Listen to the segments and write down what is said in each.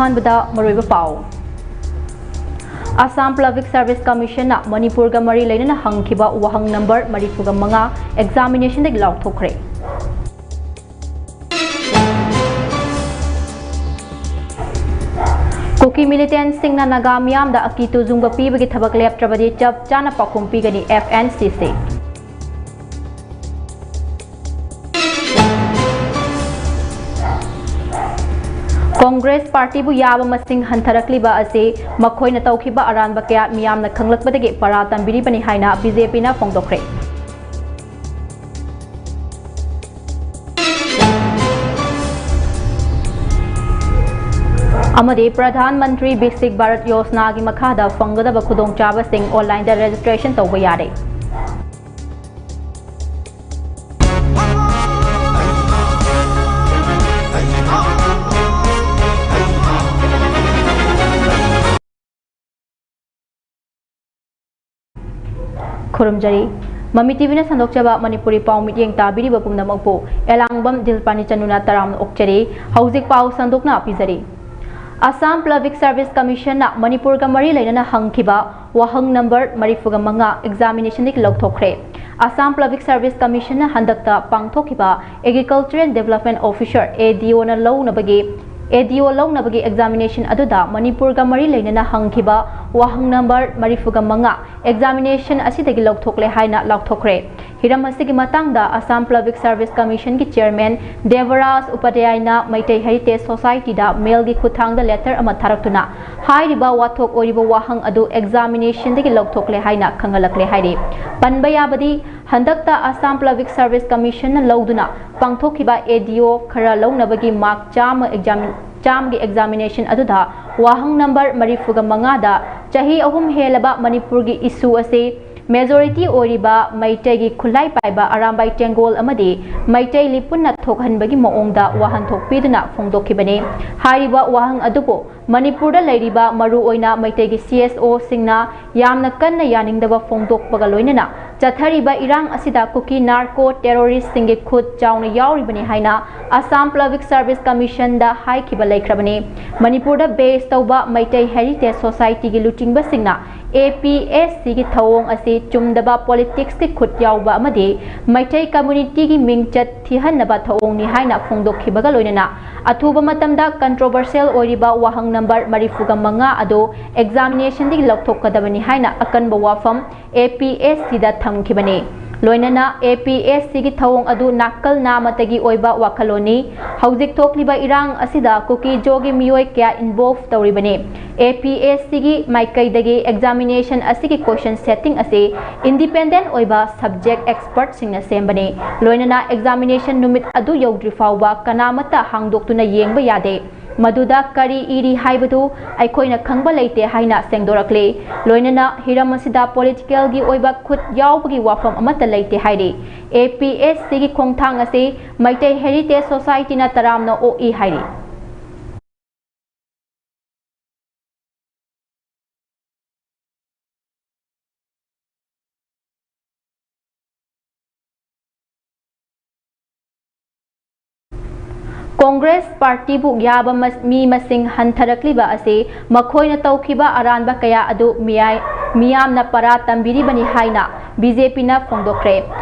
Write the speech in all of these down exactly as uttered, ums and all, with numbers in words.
ꯑꯍꯥꯟꯕꯗ ꯃꯔꯨꯑꯣꯏꯕ ꯄꯥꯎ꯫ Assam Public Service Commission ꯅ ꯃꯅꯤꯄꯨꯔꯒ ꯃꯔꯤ ꯂꯩꯅꯅ ꯍꯪꯈꯤꯕ ꯋꯥꯍꯪ ꯅꯝꯕꯔ ꯃꯔꯤꯐꯨꯒ ꯃꯉꯥ examination ꯗꯒꯤ ꯂꯧꯊꯣꯛꯈ꯭ꯔꯦ꯫ ꯀꯨꯀꯤ militant ꯁꯤꯡꯅ ꯅꯥꯒꯥ ꯃꯤꯌꯥꯝꯗ ꯑꯀꯤ ꯇꯨꯖꯨꯡꯕ ꯄꯤꯕꯒꯤ ꯊꯕꯛ ꯂꯦꯞꯇ꯭ꯔꯕꯗꯤ ꯆꯞ ꯆꯥꯅ ꯄꯥꯎꯈꯨꯝ ꯄꯤꯒꯅꯤ, F N C C꯫ Congress ꯄꯥꯔꯇꯤꯕꯨ ꯌꯥꯕ ꯃꯁꯤꯡ ꯍꯟꯊꯔꯛꯂꯤꯕ ꯑꯁꯤ ꯃꯈꯣꯏꯅ ꯇꯧꯈꯤꯕ ꯑꯔꯥꯟꯕ ꯀꯌꯥ ꯃꯤꯌꯥꯝꯅ ꯈꯪꯂꯛꯄꯗꯒꯤ ꯄꯔꯥ ꯇꯝꯕꯤꯔꯤꯕꯅꯤ ꯍꯥꯏꯅ B J P ꯅ ꯐꯣꯡꯗꯣꯛꯈ꯭ꯔꯦ꯫ ꯑꯃꯗꯤ ꯄ꯭ꯔꯙꯥꯟ ꯃꯟꯇ꯭ꯔꯤ ꯕꯤꯛꯁꯤꯠ ꯚꯥꯔꯠ ꯌꯣꯖꯅꯥꯒꯤ ꯃꯈꯥꯗ ꯐꯪꯒꯗꯕ ꯈꯨꯗꯣꯡꯆꯥꯕꯁꯤꯡ online ꯗ registration ꯇꯧꯕ ꯌꯥꯔꯦ꯫ ꯈꯨꯔꯨꯝꯖꯔꯤ꯫ ꯃꯃꯤ T V ꯅ ꯁꯟꯗꯣꯛꯆꯕ ꯃꯅꯤꯄꯨꯔꯤ ꯄꯥꯎ ꯃꯤꯠꯌꯦꯡ ꯇꯥꯕꯤꯔꯤꯕ ꯄꯨꯝꯅꯃꯛꯄꯨ ꯑꯦꯂꯥꯡꯕꯝ ꯗꯤꯜꯄꯥꯅꯤ ꯆꯅꯨꯅ ꯇꯔꯥꯝꯅ ꯑꯣꯛꯆꯔꯤ꯫ ꯍꯧꯖꯤꯛ ꯄꯥꯎ ꯁꯟꯗꯣꯛꯅ ꯄꯤꯖꯔꯤ꯫ Assam Public Service Commission ꯅ ꯃꯅꯤꯄꯨꯔꯒ ꯃꯔꯤ ꯂꯩꯅꯅ ꯍꯪꯈꯤꯕ ꯋꯥꯍꯪ ꯅꯝꯕꯔ ꯃꯔꯤꯐꯨꯒ ꯃꯉꯥ examination ꯗꯒꯤ ꯂꯧꯊꯣꯛꯈ꯭ꯔꯦ꯫ Assam Public Service Commission ꯅ ꯍꯟꯗꯛꯇ ꯄꯥꯡꯊꯣꯛꯈꯤꯕ Agricultural Development Officer, A D O ꯅ ꯂꯧꯅꯕꯒꯤ, A D O ꯂꯧꯅꯕꯒꯤ examination ꯑꯗꯨꯗ ꯃꯅꯤꯄꯨꯔꯒ ꯃꯔꯤ ꯂꯩꯅꯅ ꯍꯪꯈꯤꯕ ꯋꯥꯍꯪ ꯅꯝꯕꯔ ꯃꯔꯤꯐꯨꯒ ꯃꯉꯥ examination ꯑꯁꯤꯗꯒꯤ ꯂꯧꯊꯣꯛꯂꯦ ꯍꯥꯏꯅ ꯂꯥꯎꯊꯣꯛꯈ꯭ꯔꯦ꯫ ꯍꯤꯔꯝ ꯑꯁꯤꯒꯤ ꯃꯇꯥꯡꯗ Assam Public Service Commission ꯒꯤ Chairman Debraj ꯎꯄꯥꯙ꯭ꯌꯥꯌꯅ Meitei Heritage Society ꯗ mail ꯒꯤ ꯈꯨꯠꯊꯥꯡꯗ letter ꯑꯃ ꯊꯥꯔꯛꯇꯨꯅ ꯍꯥꯏꯔꯤꯕ ꯋꯥꯊꯣꯛ ꯑꯣꯏꯔꯤꯕ ꯋꯥꯍꯪ ꯑꯗꯨ examination ꯗꯒꯤ ꯂꯧꯊꯣꯛꯂꯦ ꯍꯥꯏꯅ ꯈꯪꯍꯜꯂꯛꯂꯦ ꯍꯥꯏꯔꯤ꯫ ꯄꯟꯕ ꯌꯥꯕꯗꯤ, ꯍꯟꯗꯛꯇ Assam Public Service Commission ꯅ ꯂꯧꯗꯨꯅ ꯄꯥꯡꯊꯣꯛꯈꯤꯕ A D O ꯈꯔ ꯂꯧꯅꯕꯒꯤ mark ꯆꯥꯝꯃ exam-, ꯆꯥꯝꯃꯒꯤ examination ꯑꯗꯨꯗ ꯋꯥꯍꯪ ꯅꯝꯕꯔ ꯃꯔꯤꯐꯨꯒ ꯃꯉꯥꯗ ꯆꯍꯤ ꯑꯍꯨꯝ ꯍꯦꯜꯂꯕ ꯃꯅꯤꯄꯨꯔꯒꯤ issue ꯑꯁꯤ ꯃꯦꯖꯣꯔꯤꯇꯤ ꯑꯣꯏꯔꯤꯕ ꯃꯩꯇꯩꯒꯤ ꯈꯨꯠꯂꯥꯏ ꯄꯥꯏꯕ ꯑꯔꯥꯝꯕꯥꯏ ꯇꯦꯡꯒꯣꯜ ꯑꯃꯗꯤ ꯃꯩꯇꯩ ꯂꯤꯄꯨꯟꯅ ꯊꯣꯛꯍꯟꯕꯒꯤ ꯃꯑꯣꯡꯗ ꯋꯥꯍꯟꯊꯣꯛ ꯄꯤꯗꯨꯅ ꯐꯣꯡꯗꯣꯛꯈꯤꯕꯅꯤ꯫ ꯍꯥꯏꯔꯤꯕ ꯋꯥꯍꯪ ꯑꯗꯨꯕꯨ ꯃꯅꯤꯄꯨꯔꯗ ꯂꯩꯔꯤꯕ ꯃꯔꯨꯑꯣꯏꯅ ꯃꯩꯇꯩꯒꯤ ꯁꯤ ꯑꯦꯁ ꯑꯣꯁꯤꯡꯅ ꯌꯥꯝꯅ ꯀꯟꯅ ꯌꯥꯅꯤꯡꯗꯕ ꯐꯣꯡꯗꯣꯛꯄꯒ ꯂꯣꯏꯅꯅ ꯆꯠꯊꯔꯤꯕ ꯏꯔꯥꯡ ꯑꯁꯤꯗ ꯀꯨꯀꯤ ꯅꯥꯔꯀꯣ ꯇꯦꯔꯣꯔꯤꯁ꯭ꯠꯁꯤꯡꯒꯤ ꯈꯨꯠ ꯆꯥꯎꯅ ꯌꯥꯎꯔꯤꯕꯅꯤ ꯍꯥꯏꯅ ꯑꯁꯥꯝ ꯄꯕ꯭ꯂꯤꯛ ꯁꯔꯚꯤꯁ ꯀꯃꯤꯁꯟꯗ ꯍꯥꯏꯈꯤꯕ ꯂꯩꯈ꯭ꯔꯕꯅꯤ꯫ ꯃꯅꯤꯄꯨꯔꯗ ꯕꯦꯖ ꯇꯧꯕ ꯃꯩꯇꯩ ꯍꯦꯔꯤꯇꯦꯖ ꯁꯣꯁꯥꯏꯇꯤꯒꯤ ꯂꯨꯆꯤꯡꯕꯁꯤꯡꯅ ꯑꯦ ꯄꯤ ꯑꯦꯁ ꯁꯤꯒꯤ ꯊꯧꯑꯣꯡ ꯑꯁꯤ ꯆꯨꯝꯗꯕ ꯄꯣꯂꯤꯇꯤꯛꯁꯀꯤ ꯈꯨꯠ ꯌꯥꯎꯕ ꯑꯃꯗꯤ ꯃꯩꯇꯩ ꯀꯝꯃ꯭ꯌꯨꯅꯤꯇꯤꯒꯤ ꯃꯤꯡꯆꯠ ꯊꯤꯍꯟꯅꯕ ꯊꯧꯑꯣꯡꯅꯤ ꯍꯥꯏꯅ ꯐꯣꯡꯗꯣꯛꯈꯤꯕꯒ ꯂꯣꯏꯅꯅ ꯑꯊꯨꯕ ꯃꯇꯝꯗ ꯀꯟꯇ꯭ꯔꯣꯚꯔꯁꯤꯌꯦꯜ ꯑꯣꯏꯔꯤꯕ ꯋꯥꯍꯪ ꯅꯝꯕꯔ ꯃꯔꯤꯐꯨꯒ ꯃꯉꯥ ꯑꯗꯨ ꯑꯦꯛꯖꯥꯃꯤꯅꯦꯁꯟꯗꯒꯤ ꯂꯧꯊꯣꯛꯀꯗꯕꯅꯤ ꯍꯥꯏꯅ ꯑꯀꯟꯕ ꯋꯥꯐꯝ ꯑꯦ ꯄꯤ ꯑꯦꯁ ꯁꯤꯗ ꯊꯝꯈꯤꯕꯅꯤ꯫ ꯂꯣꯏꯅꯅ ꯑꯦ ꯄꯤ ꯑꯦꯁ ꯁꯤꯒꯤ ꯊꯧꯑꯣꯡ ꯑꯗꯨ ꯅꯥꯀꯜ ꯅꯥꯃꯇꯒꯤ ꯑꯣꯏꯕ ꯋꯥꯈꯜꯂꯣꯟꯅꯤ꯫ ꯍꯧꯖꯤꯛ ꯊꯣꯛꯂꯤꯕ ꯏꯔꯥꯡ ꯑꯁꯤꯗ ꯀꯨꯀꯤ ꯖꯣꯒꯤ ꯃꯤꯑꯣꯏ ꯀꯌꯥ ꯏꯟꯚꯣꯜꯚ ꯇꯧꯔꯤꯕꯅꯤ꯫ ꯑꯦ ꯄꯤ ꯑꯦꯁ ꯁꯤꯒꯤ ꯃꯥꯏꯀꯩꯗꯒꯤ ꯑꯦꯛꯖꯥꯃꯤꯅꯦꯁꯟ ꯑꯁꯤꯒꯤ ꯀꯣꯏꯁꯟ ꯁꯦꯠꯇꯤꯡ ꯑꯁꯤ ꯏꯟꯗꯤꯄꯦꯟꯗꯦꯟ ꯑꯣꯏꯕ ꯁꯕꯖꯦꯛ ꯑꯦꯛꯁꯄꯔꯠꯁꯤꯡꯅ ꯁꯦꯝꯕꯅꯤ꯫ ꯂꯣꯏꯅꯅ ꯑꯦꯛꯖꯥꯃꯤꯅꯦꯁꯟ ꯅꯨꯃꯤꯠ ꯑꯗꯨ ꯌꯧꯗ꯭ꯔꯤ ꯐꯥꯎꯕ ꯀꯅꯥꯃꯠꯇ ꯍꯥꯡꯗꯣꯛꯇꯨꯅ ꯌꯦꯡꯕ ꯌꯥꯗꯦ꯫ ꯃꯗꯨꯗ ꯀꯔꯤ ꯏꯔꯤ ꯍꯥꯏꯕꯗꯨ ꯑꯩꯈꯣꯏꯅ ꯈꯪꯕ ꯂꯩꯇꯦ ꯍꯥꯏꯅ ꯁꯦꯡꯗꯣꯔꯛꯂꯤ꯫ ꯂꯣꯏꯅꯅ ꯍꯤꯔꯝ ꯑꯁꯤꯗ ꯄꯣꯂꯤꯇꯤꯀꯦꯜꯒꯤ ꯑꯣꯏꯕ ꯈꯨꯠ ꯌꯥꯎꯕꯒꯤ ꯋꯥꯐꯝ ꯑꯃꯠꯇ ꯂꯩꯇꯦ ꯍꯥꯏꯔꯤ꯫ ꯑꯦ ꯄꯤ ꯑꯦꯁ ꯁꯤꯒꯤ ꯈꯣꯡꯊꯥꯡ ꯑꯁꯤ ꯃꯩꯇꯩ ꯍꯦꯔꯤꯇꯦꯖ ꯁꯣꯁꯥꯏꯇꯤꯅ ꯇꯔꯥꯝꯅ ꯑꯣꯛꯏ ꯍꯥꯏꯔꯤ꯫ ꯀꯣꯡꯒ꯭ꯔꯦꯁ ꯄꯥꯔꯇꯤꯕꯨ ꯌꯥꯕ ꯃꯁ-, ꯃꯤ ꯃꯁꯤꯡ ꯍꯟꯊꯔꯛꯂꯤꯕ ꯑꯁꯤ ꯃꯈꯣꯏꯅ ꯇꯧꯈꯤꯕ ꯑꯔꯥꯟꯕ ꯀꯌꯥ ꯑꯗꯨ ꯃꯤꯌꯥꯏ-, ꯃꯤꯌꯥꯝꯅ ꯄꯔꯥ ꯇꯝꯕꯤꯔꯤꯕꯅꯤ ꯍꯥꯏꯅ ꯕꯤ ꯖꯦ ꯄꯤꯅ ꯐꯣꯡꯗꯣꯛꯈ꯭ꯔꯦ꯫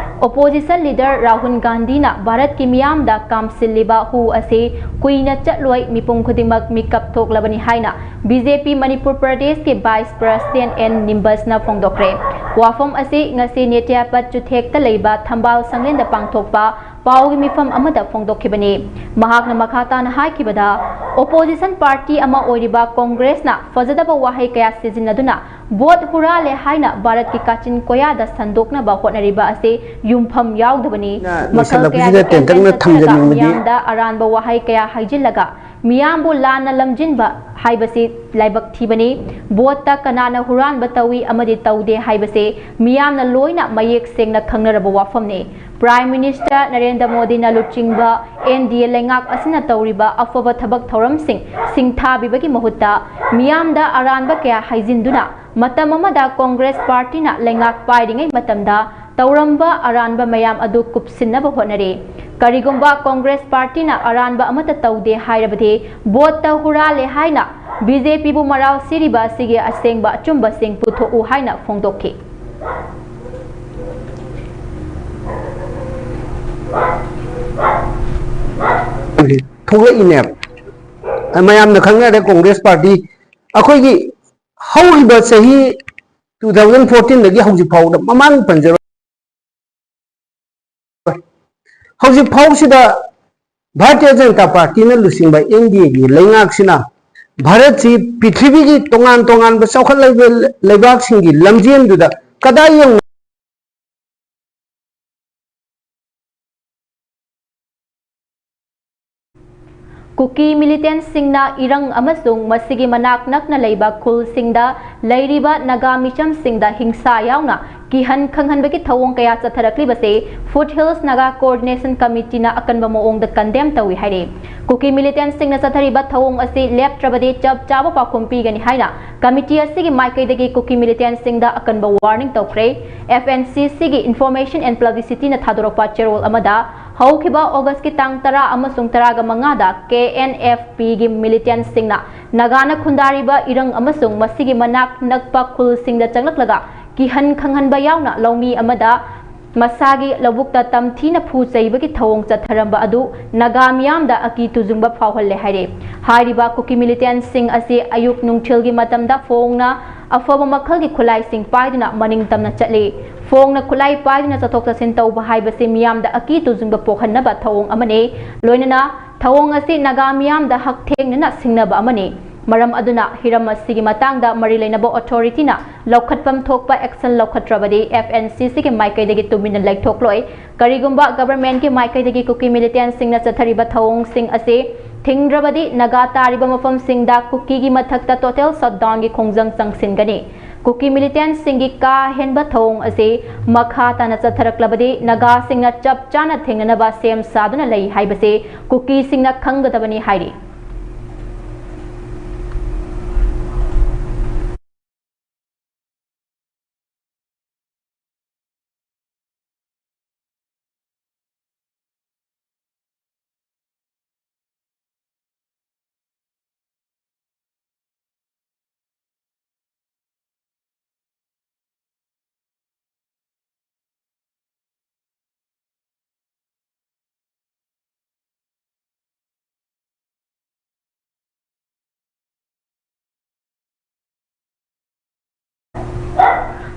ꯑꯣꯄꯣꯖꯤꯁꯟ ꯂꯤꯗꯔ ꯔꯥꯍꯨꯜ ꯒꯥꯟꯙꯤꯅ ꯚꯥꯔꯠꯀꯤ ꯃꯤꯌꯥꯝꯗ ꯀꯥꯝꯁꯤꯜꯂꯤꯕ ꯍꯨ ꯑꯁꯤ ꯀꯨꯏꯅ ꯆꯠꯂꯣꯏ, ꯃꯤꯄꯨꯝ ꯈꯨꯗꯤꯡꯃꯛ ꯃꯤꯀꯞ ꯊꯣꯛꯂꯕꯅꯤ ꯍꯥꯏꯅ ꯕꯤ ꯖꯦ ꯄꯤ ꯃꯅꯤꯄꯨꯔ ꯄ꯭ꯔꯗꯦꯁꯀꯤ ꯚꯥꯏꯁ ꯄ꯭ꯔꯁꯤꯗꯦꯟꯠ ꯑꯦꯟ ꯅꯤꯝꯕꯁꯅ ꯐꯣꯡꯗꯣꯛꯈ꯭ꯔꯦ꯫ ꯋꯥꯐꯝ ꯑꯁꯤ ꯉꯁꯤ ꯅꯦꯇ꯭ꯌꯥꯄꯠ ꯆꯨꯊꯦꯛꯇ ꯂꯩꯕ ꯊꯝꯕꯥꯜ ꯁꯪꯂꯦꯟꯗ ꯄꯥꯡꯊꯣꯛꯄ ꯄꯥꯎꯒꯤ ꯃꯤꯐꯝ ꯑꯃꯗ ꯐꯣꯡꯗꯣꯛꯈꯤꯕꯅꯤ꯫ ꯃꯍꯥꯛꯅ ꯃꯈꯥ ꯇꯥꯅ ꯍꯥꯏꯈꯤꯕꯗ, ꯑꯣꯄꯣꯖꯤꯁꯟ ꯄꯥꯔꯇꯤ ꯑꯃ ꯑꯣꯏꯔꯤꯕ ꯀꯣꯡꯒ꯭ꯔꯦꯁꯅ ꯐꯖꯗꯕ ꯋꯥꯍꯩ ꯀꯌꯥ ꯁꯤꯖꯤꯟꯅꯗꯨꯅ ꯚꯣꯠ ꯍꯨꯔꯥꯜꯂꯦ ꯍꯥꯏꯅ ꯚꯥꯔꯠꯀꯤ ꯀꯥꯆꯤꯟ ꯀꯣꯌꯥꯗ ꯁꯟꯗꯣꯛꯅꯕ ꯍꯣꯠꯅꯔꯤꯕ ꯑꯁꯤ ꯌꯨꯝꯐꯝ ꯌꯥꯎꯗꯕꯅꯤ꯫ ꯃꯈꯜ ꯂꯣꯏꯁꯤꯜꯂꯛꯄꯁꯤꯗ ꯀꯌꯥꯒꯤ ꯇꯦꯟꯇꯛꯅ campaign ꯆꯠꯊꯔꯒ ꯊꯝꯖꯅꯤꯡꯕꯗꯤ ꯃꯤꯌꯥꯝꯗ ꯑꯔꯥꯟꯕ ꯋꯥꯍꯩ ꯀꯌꯥ ꯍꯥꯏꯖꯤꯜꯂꯒ ꯃꯤꯌꯥꯝꯕꯨ ꯂꯥꯟꯅ ꯂꯝꯖꯤꯟꯕ ꯍꯥꯏꯕꯁꯤ ꯂꯥꯏꯕꯛ ꯊꯤꯕꯅꯤ꯫ ꯚꯣꯠꯇ ꯀꯅꯥꯅ ꯍꯨꯔꯥꯟꯕ ꯇꯧꯏ ꯑꯃꯗꯤ ꯇꯧꯗꯦ ꯍꯥꯏꯕꯁꯦ ꯃꯤꯌꯥꯝꯅ ꯂꯣꯏꯅ ꯃꯌꯦꯛ ꯁꯦꯡꯅ ꯈꯪꯅꯔꯕ ꯋꯥꯐꯝꯅꯤ꯫ ꯄ꯭ꯔꯥꯏꯝ ꯃꯤꯅꯤꯁꯇꯔ ꯅꯔꯦꯟꯗ꯭ꯔ ꯃꯣꯗꯤꯅ ꯂꯨꯆꯤꯡꯕ ꯑꯦꯟ ꯗꯤ ꯑꯦ ꯂꯩꯉꯥꯛ ꯑꯁꯤꯅ ꯇꯧꯔꯤꯕ ꯑꯐꯕ ꯊꯕꯛ ꯊꯧꯔꯝꯁꯤꯡ ꯁꯤꯡꯊꯥꯕꯤꯕꯒꯤ ꯃꯍꯨꯠꯇ ꯃꯤꯌꯥꯝꯗ ꯑꯔꯥꯟꯕ ꯀꯌꯥ ꯍꯥꯏꯖꯤꯟꯗꯨꯅ ꯃꯇꯝ ꯑꯃꯗ ꯀꯣꯡꯒ꯭ꯔꯦꯁ ꯄꯥꯔꯇꯤꯅ ꯂꯩꯉꯥꯛ ꯄꯥꯏꯔꯤꯉꯩ ꯃꯇꯝꯗ ꯇꯧꯔꯝꯕ ꯑꯔꯥꯟꯕ ꯃꯌꯥꯝ ꯑꯗꯨ ꯀꯨꯞꯁꯤꯟꯅꯕ ꯍꯣꯠꯅꯔꯤ꯫ ꯀꯔꯤꯒꯨꯝꯕ ꯀꯣꯡꯒ꯭ꯔꯦꯁ ꯄꯥꯔꯇꯤꯅ ꯑꯔꯥꯟꯕ ꯑꯃꯠꯇ ꯇꯧꯗꯦ ꯍꯥꯏꯔꯕꯗꯤ ꯚꯣꯠꯇ ꯍꯨꯔꯥꯜꯂꯦ ꯍꯥꯏꯅ ꯕꯤ ꯖꯦ ꯄꯤꯕꯨ ꯃꯔꯥꯜ ꯁꯤꯔꯤꯕ ꯑꯁꯤꯒꯤ ꯑꯁꯦꯡꯕ ꯑꯆꯨꯝꯕꯁꯤꯡ ꯄꯨꯊꯣꯛꯎ ꯍꯥꯏꯅ ꯐꯣꯡꯗꯣꯛꯈꯤ꯫ ꯊꯣꯛꯂꯛꯏꯅꯦꯕ꯫ ꯃꯌꯥꯝꯅ ꯈꯪꯅꯔꯦ ꯀꯣꯡꯒ꯭ꯔꯦꯁ ꯄꯥꯔꯇꯤ ꯑꯩꯈꯣꯏꯒꯤ ꯍꯧꯈꯤꯕ ꯆꯍꯤ two thousand fourteen ꯗꯒꯤ ꯍꯧꯖꯤꯛ ꯐꯥꯎꯗ ꯃꯃꯥꯡ ꯄꯟꯖꯔꯣꯏ꯫ ꯍꯧꯖꯤꯛ ꯐꯥꯎꯁꯤꯗ ꯚꯥꯔꯇꯤꯌ ꯖꯅꯇꯥ ꯄꯥꯔꯇꯤꯅ ꯂꯨꯆꯤꯡꯕ ꯑꯦꯟ ꯗꯤ ꯑꯦꯒꯤ ꯂꯩꯉꯥꯛꯁꯤꯅ ꯚꯥꯔꯠꯁꯤ ꯄ꯭ꯔꯤꯊꯤꯕꯤꯒꯤ ꯇꯣꯉꯥꯟ ꯇꯣꯉꯥꯟꯕ ꯆꯥꯎꯈꯠꯂꯕ ꯂꯩꯕꯥꯛꯁꯤꯡꯒꯤ ꯂꯝꯖꯦꯟꯗꯨꯗ ꯀꯗꯥꯏ ꯌꯧꯅ ꯀꯨꯀꯤ ꯃꯤꯂꯤꯇꯦꯟꯠꯁꯤꯡꯅ ꯏꯔꯪ ꯑꯃꯁꯨꯡ ꯃꯁꯤꯒꯤ ꯃꯅꯥꯛ ꯅꯛꯅ ꯂꯩꯕ ꯈꯨꯜꯁꯤꯡꯗ ꯂꯩꯔꯤꯕ ꯅꯥꯒꯥ ꯃꯤꯆꯝꯁꯤꯡꯗ ꯍꯤꯡꯁꯥ ꯌꯥꯎꯅ ꯀꯤꯍꯟ ꯈꯪꯍꯟꯕꯒꯤ ꯊꯧꯑꯣꯡ ꯀꯌꯥ ꯆꯠꯊꯔꯛꯂꯤꯕꯁꯤ ꯐꯨꯠ ꯍꯤꯜꯁ ꯅꯥꯒꯥ ꯀꯣꯑꯣꯔꯗꯤꯅꯦꯁꯟ ꯀꯃꯤꯇꯤꯅ ꯑꯀꯟꯕ ꯃꯑꯣꯡꯗ ꯀꯟꯗꯦꯝ ꯇꯧꯏ ꯍꯥꯏꯔꯤ꯫ ꯀꯨꯀꯤ ꯃꯤꯂꯤꯇꯦꯟꯠꯁꯤꯡꯅ ꯆꯠꯊꯔꯤꯕ ꯊꯧꯑꯣꯡ ꯑꯁꯤ ꯂꯦꯞꯇ꯭ꯔꯕꯗꯤ ꯆꯞ ꯆꯥꯕ ꯄꯥꯎꯈꯨꯝ ꯄꯤꯒꯅꯤ ꯍꯥꯏꯅ ꯀꯃꯤꯇꯤ ꯑꯁꯤꯒꯤ ꯃꯥꯏꯀꯩꯗꯒꯤ ꯀꯨꯀꯤ ꯃꯤꯂꯤꯇꯦꯟꯠꯁꯤꯡꯗ ꯑꯀꯟꯕ ꯋꯥꯔꯅꯤꯡ ꯇꯧꯈ꯭ꯔꯦ꯫ F N C C ꯒꯤ Information and Publicity ꯅ ꯊꯥꯗꯣꯔꯛꯄ ꯆꯦꯔꯣꯜ ꯑꯃꯗ, ꯍꯧꯈꯤꯕ ꯑꯣꯒꯁꯀꯤ ꯇꯥꯡ ꯇꯔꯥ ꯑꯃꯁꯨꯡ ꯇꯔꯥꯃꯉꯥꯗ K N F P ꯒꯤ ꯃꯤꯂꯤꯇꯦꯟꯠꯁꯤꯡꯅ ꯅꯥꯒꯥꯅ ꯈꯨꯟꯗꯥꯔꯤꯕ ꯏꯔꯪ ꯑꯃꯁꯨꯡ ꯃꯁꯤꯒꯤ ꯃꯅꯥꯛ ꯅꯛꯄ ꯈꯨꯜꯁꯤꯡꯗ ꯆꯪꯂꯛꯂꯒ ꯀꯤꯍꯟ ꯈꯪꯍꯟꯕ ꯌꯥꯎꯅ ꯂꯧꯃꯤ ꯑꯃꯗ ꯃꯁꯥꯒꯤ ꯂꯧꯕꯨꯛꯇ ꯇꯝꯊꯤꯅ ꯐꯨ ꯆꯩꯕꯒꯤ ꯊꯧꯑꯣꯡ ꯆꯠꯊꯔꯝꯕ ꯑꯗꯨ ꯅꯥꯒꯥ ꯃꯤꯌꯥꯝꯗ ꯑꯀꯤ ꯇꯨꯖꯨꯡꯕ ꯐꯥꯎꯍꯜꯂꯦ ꯍꯥꯏꯔꯤ꯫ ꯍꯥꯏꯔꯤꯕ ꯀꯨꯀꯤ ꯃꯤꯂꯤꯇꯦꯟꯠꯁꯤꯡ ꯑꯁꯤ ꯑꯌꯨꯛ ꯅꯨꯡꯊꯤꯜꯒꯤ ꯃꯇꯝꯗ ꯐꯣꯡꯅ ꯑꯐꯕ ꯃꯈꯜꯒꯤ ꯈꯨꯠꯂꯥꯏꯁꯤꯡ ꯄꯥꯏꯗꯨꯅ ꯃꯅꯤꯡ ꯇꯝꯅ ꯆꯠꯂꯤ꯫ ꯐꯣꯡꯅ ꯈꯨꯠꯂꯥꯏ ꯄꯥꯏꯗꯨꯅ ꯆꯠꯊꯣꯛ ꯆꯠꯁꯤꯟ ꯇꯧꯕ ꯍꯥꯏꯕꯁꯤ ꯃꯤꯌꯥꯝꯗ ꯑꯀꯤ ꯇꯨꯖꯨꯡꯕ ꯄꯣꯛꯍꯟꯅꯕ ꯊꯧꯑꯣꯡ ꯑꯃꯅꯤ꯫ ꯂꯣꯏꯅꯅ ꯊꯧꯑꯣꯡ ꯑꯁꯤ ꯅꯥꯒꯥ ꯃꯤꯌꯥꯝꯗ ꯍꯛꯊꯦꯡꯅꯅ ꯁꯤꯡꯅꯕ ꯑꯃꯅꯤ꯫ ꯃꯔꯝ ꯑꯗꯨꯅ ꯍꯤꯔꯝ ꯑꯁꯤꯒꯤ ꯃꯇꯥꯡꯗ ꯃꯔꯤ ꯂꯩꯅꯕ ꯑꯣꯊꯣꯔꯤꯇꯤꯅ ꯂꯧꯈꯠꯐꯝ ꯊꯣꯛꯄ action ꯂꯧꯈꯠꯇ꯭ꯔꯕꯗꯤ F N C C ꯒꯤ ꯃꯥꯏꯀꯩꯗꯒꯤ ꯇꯨꯃꯤꯟꯅ ꯂꯩꯊꯣꯛꯂꯣꯏ꯫ ꯀꯔꯤꯒꯨꯝꯕ government ꯀꯤ ꯃꯥꯏꯀꯩꯗꯒꯤ ꯀꯨꯀꯤ ꯃꯤꯂꯤꯇꯦꯟꯠꯁꯤꯡꯅ ꯆꯠꯊꯔꯤꯕ ꯊꯧꯑꯣꯡꯁꯤꯡ ꯑꯁꯤ ꯊꯤꯡꯗ꯭ꯔꯕꯗꯤ ꯅꯥꯒꯥ ꯇꯥꯔꯤꯕ ꯃꯐꯝꯁꯤꯡꯗ ꯀꯨꯀꯤꯒꯤ ꯃꯊꯛꯇ total shutdownꯒꯤ ꯈꯣꯡꯖꯪ ꯆꯪꯁꯤꯟꯒꯅꯤ꯫ ꯀꯨꯀꯤ militantꯁꯤꯡꯒꯤ ꯀꯥ ꯍꯦꯟꯕ ꯊꯧꯑꯣꯡ ꯑꯁꯤ ꯃꯈꯥ ꯇꯥꯅ ꯆꯠꯊꯔꯛꯂꯕꯗꯤ ꯅꯥꯒꯥꯁꯤꯡꯅ ꯆꯞ ꯆꯥꯅ ꯊꯦꯡꯅꯅꯕ ꯁꯦꯝ ꯁꯥꯗꯨꯅ ꯂꯩ ꯍꯥꯏꯕꯁꯤ ꯀꯨꯀꯤꯁꯤꯡꯅ ꯈꯪꯒꯗꯕꯅꯤ ꯍꯥꯏꯔꯤ꯫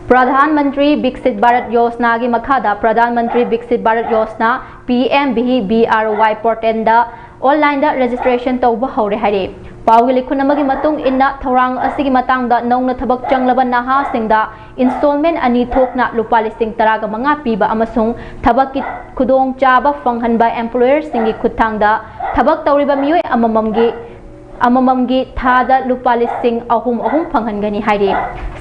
ꯄ꯭ꯔꯙꯥꯟ ꯃꯟꯇ꯭ꯔꯤ ꯕꯤꯛꯁꯤꯠ ꯚꯥꯔꯠ ꯌꯣꯖꯅꯥꯒꯤ ꯃꯈꯥꯗ Pradhan Mantri ꯕꯤꯛꯁꯤꯠ Bharat Yojana, P M V B R Y portalꯗ onlineꯗ registration ꯇꯧꯕ ꯍꯧꯔꯦ ꯍꯥꯏꯔꯦ꯫ ꯄꯥꯎꯒꯤ ꯂꯤꯈꯨꯟ ꯑꯃꯒꯤ ꯃꯇꯨꯡ ꯏꯟꯅ, ꯊꯧꯔꯥꯡ ꯑꯁꯤꯒꯤ ꯃꯇꯥꯡꯗ ꯅꯧꯅ ꯊꯕꯛ ꯆꯪꯂꯕ ꯅꯍꯥꯁꯤꯡꯗ installment ꯑꯅꯤ ꯊꯣꯛꯅ ꯂꯨꯄꯥ ꯂꯤꯁꯤꯡ ꯇꯔꯥꯒ ꯃꯉꯥ ꯄꯤꯕ ꯑꯃꯁꯨꯡ ꯊꯕꯛꯀꯤ ꯈꯨꯗꯣꯡꯆꯥꯕ ꯐꯪꯍꯟꯕ employerꯁꯤꯡꯒꯤ ꯈꯨꯠꯊꯥꯡꯗ ꯊꯕꯛ ꯇꯧꯔꯤꯕ ꯃꯤꯑꯣꯏ ꯑꯃꯃꯝꯒꯤ ꯑꯃꯃꯝꯒꯤ ꯊꯥꯗ ꯂꯨꯄꯥ ꯂꯤꯁꯤꯡ ꯑꯍꯨꯝ ꯑꯍꯨꯝ ꯐꯪꯍꯟꯒꯅꯤ ꯍꯥꯏꯔꯤ꯫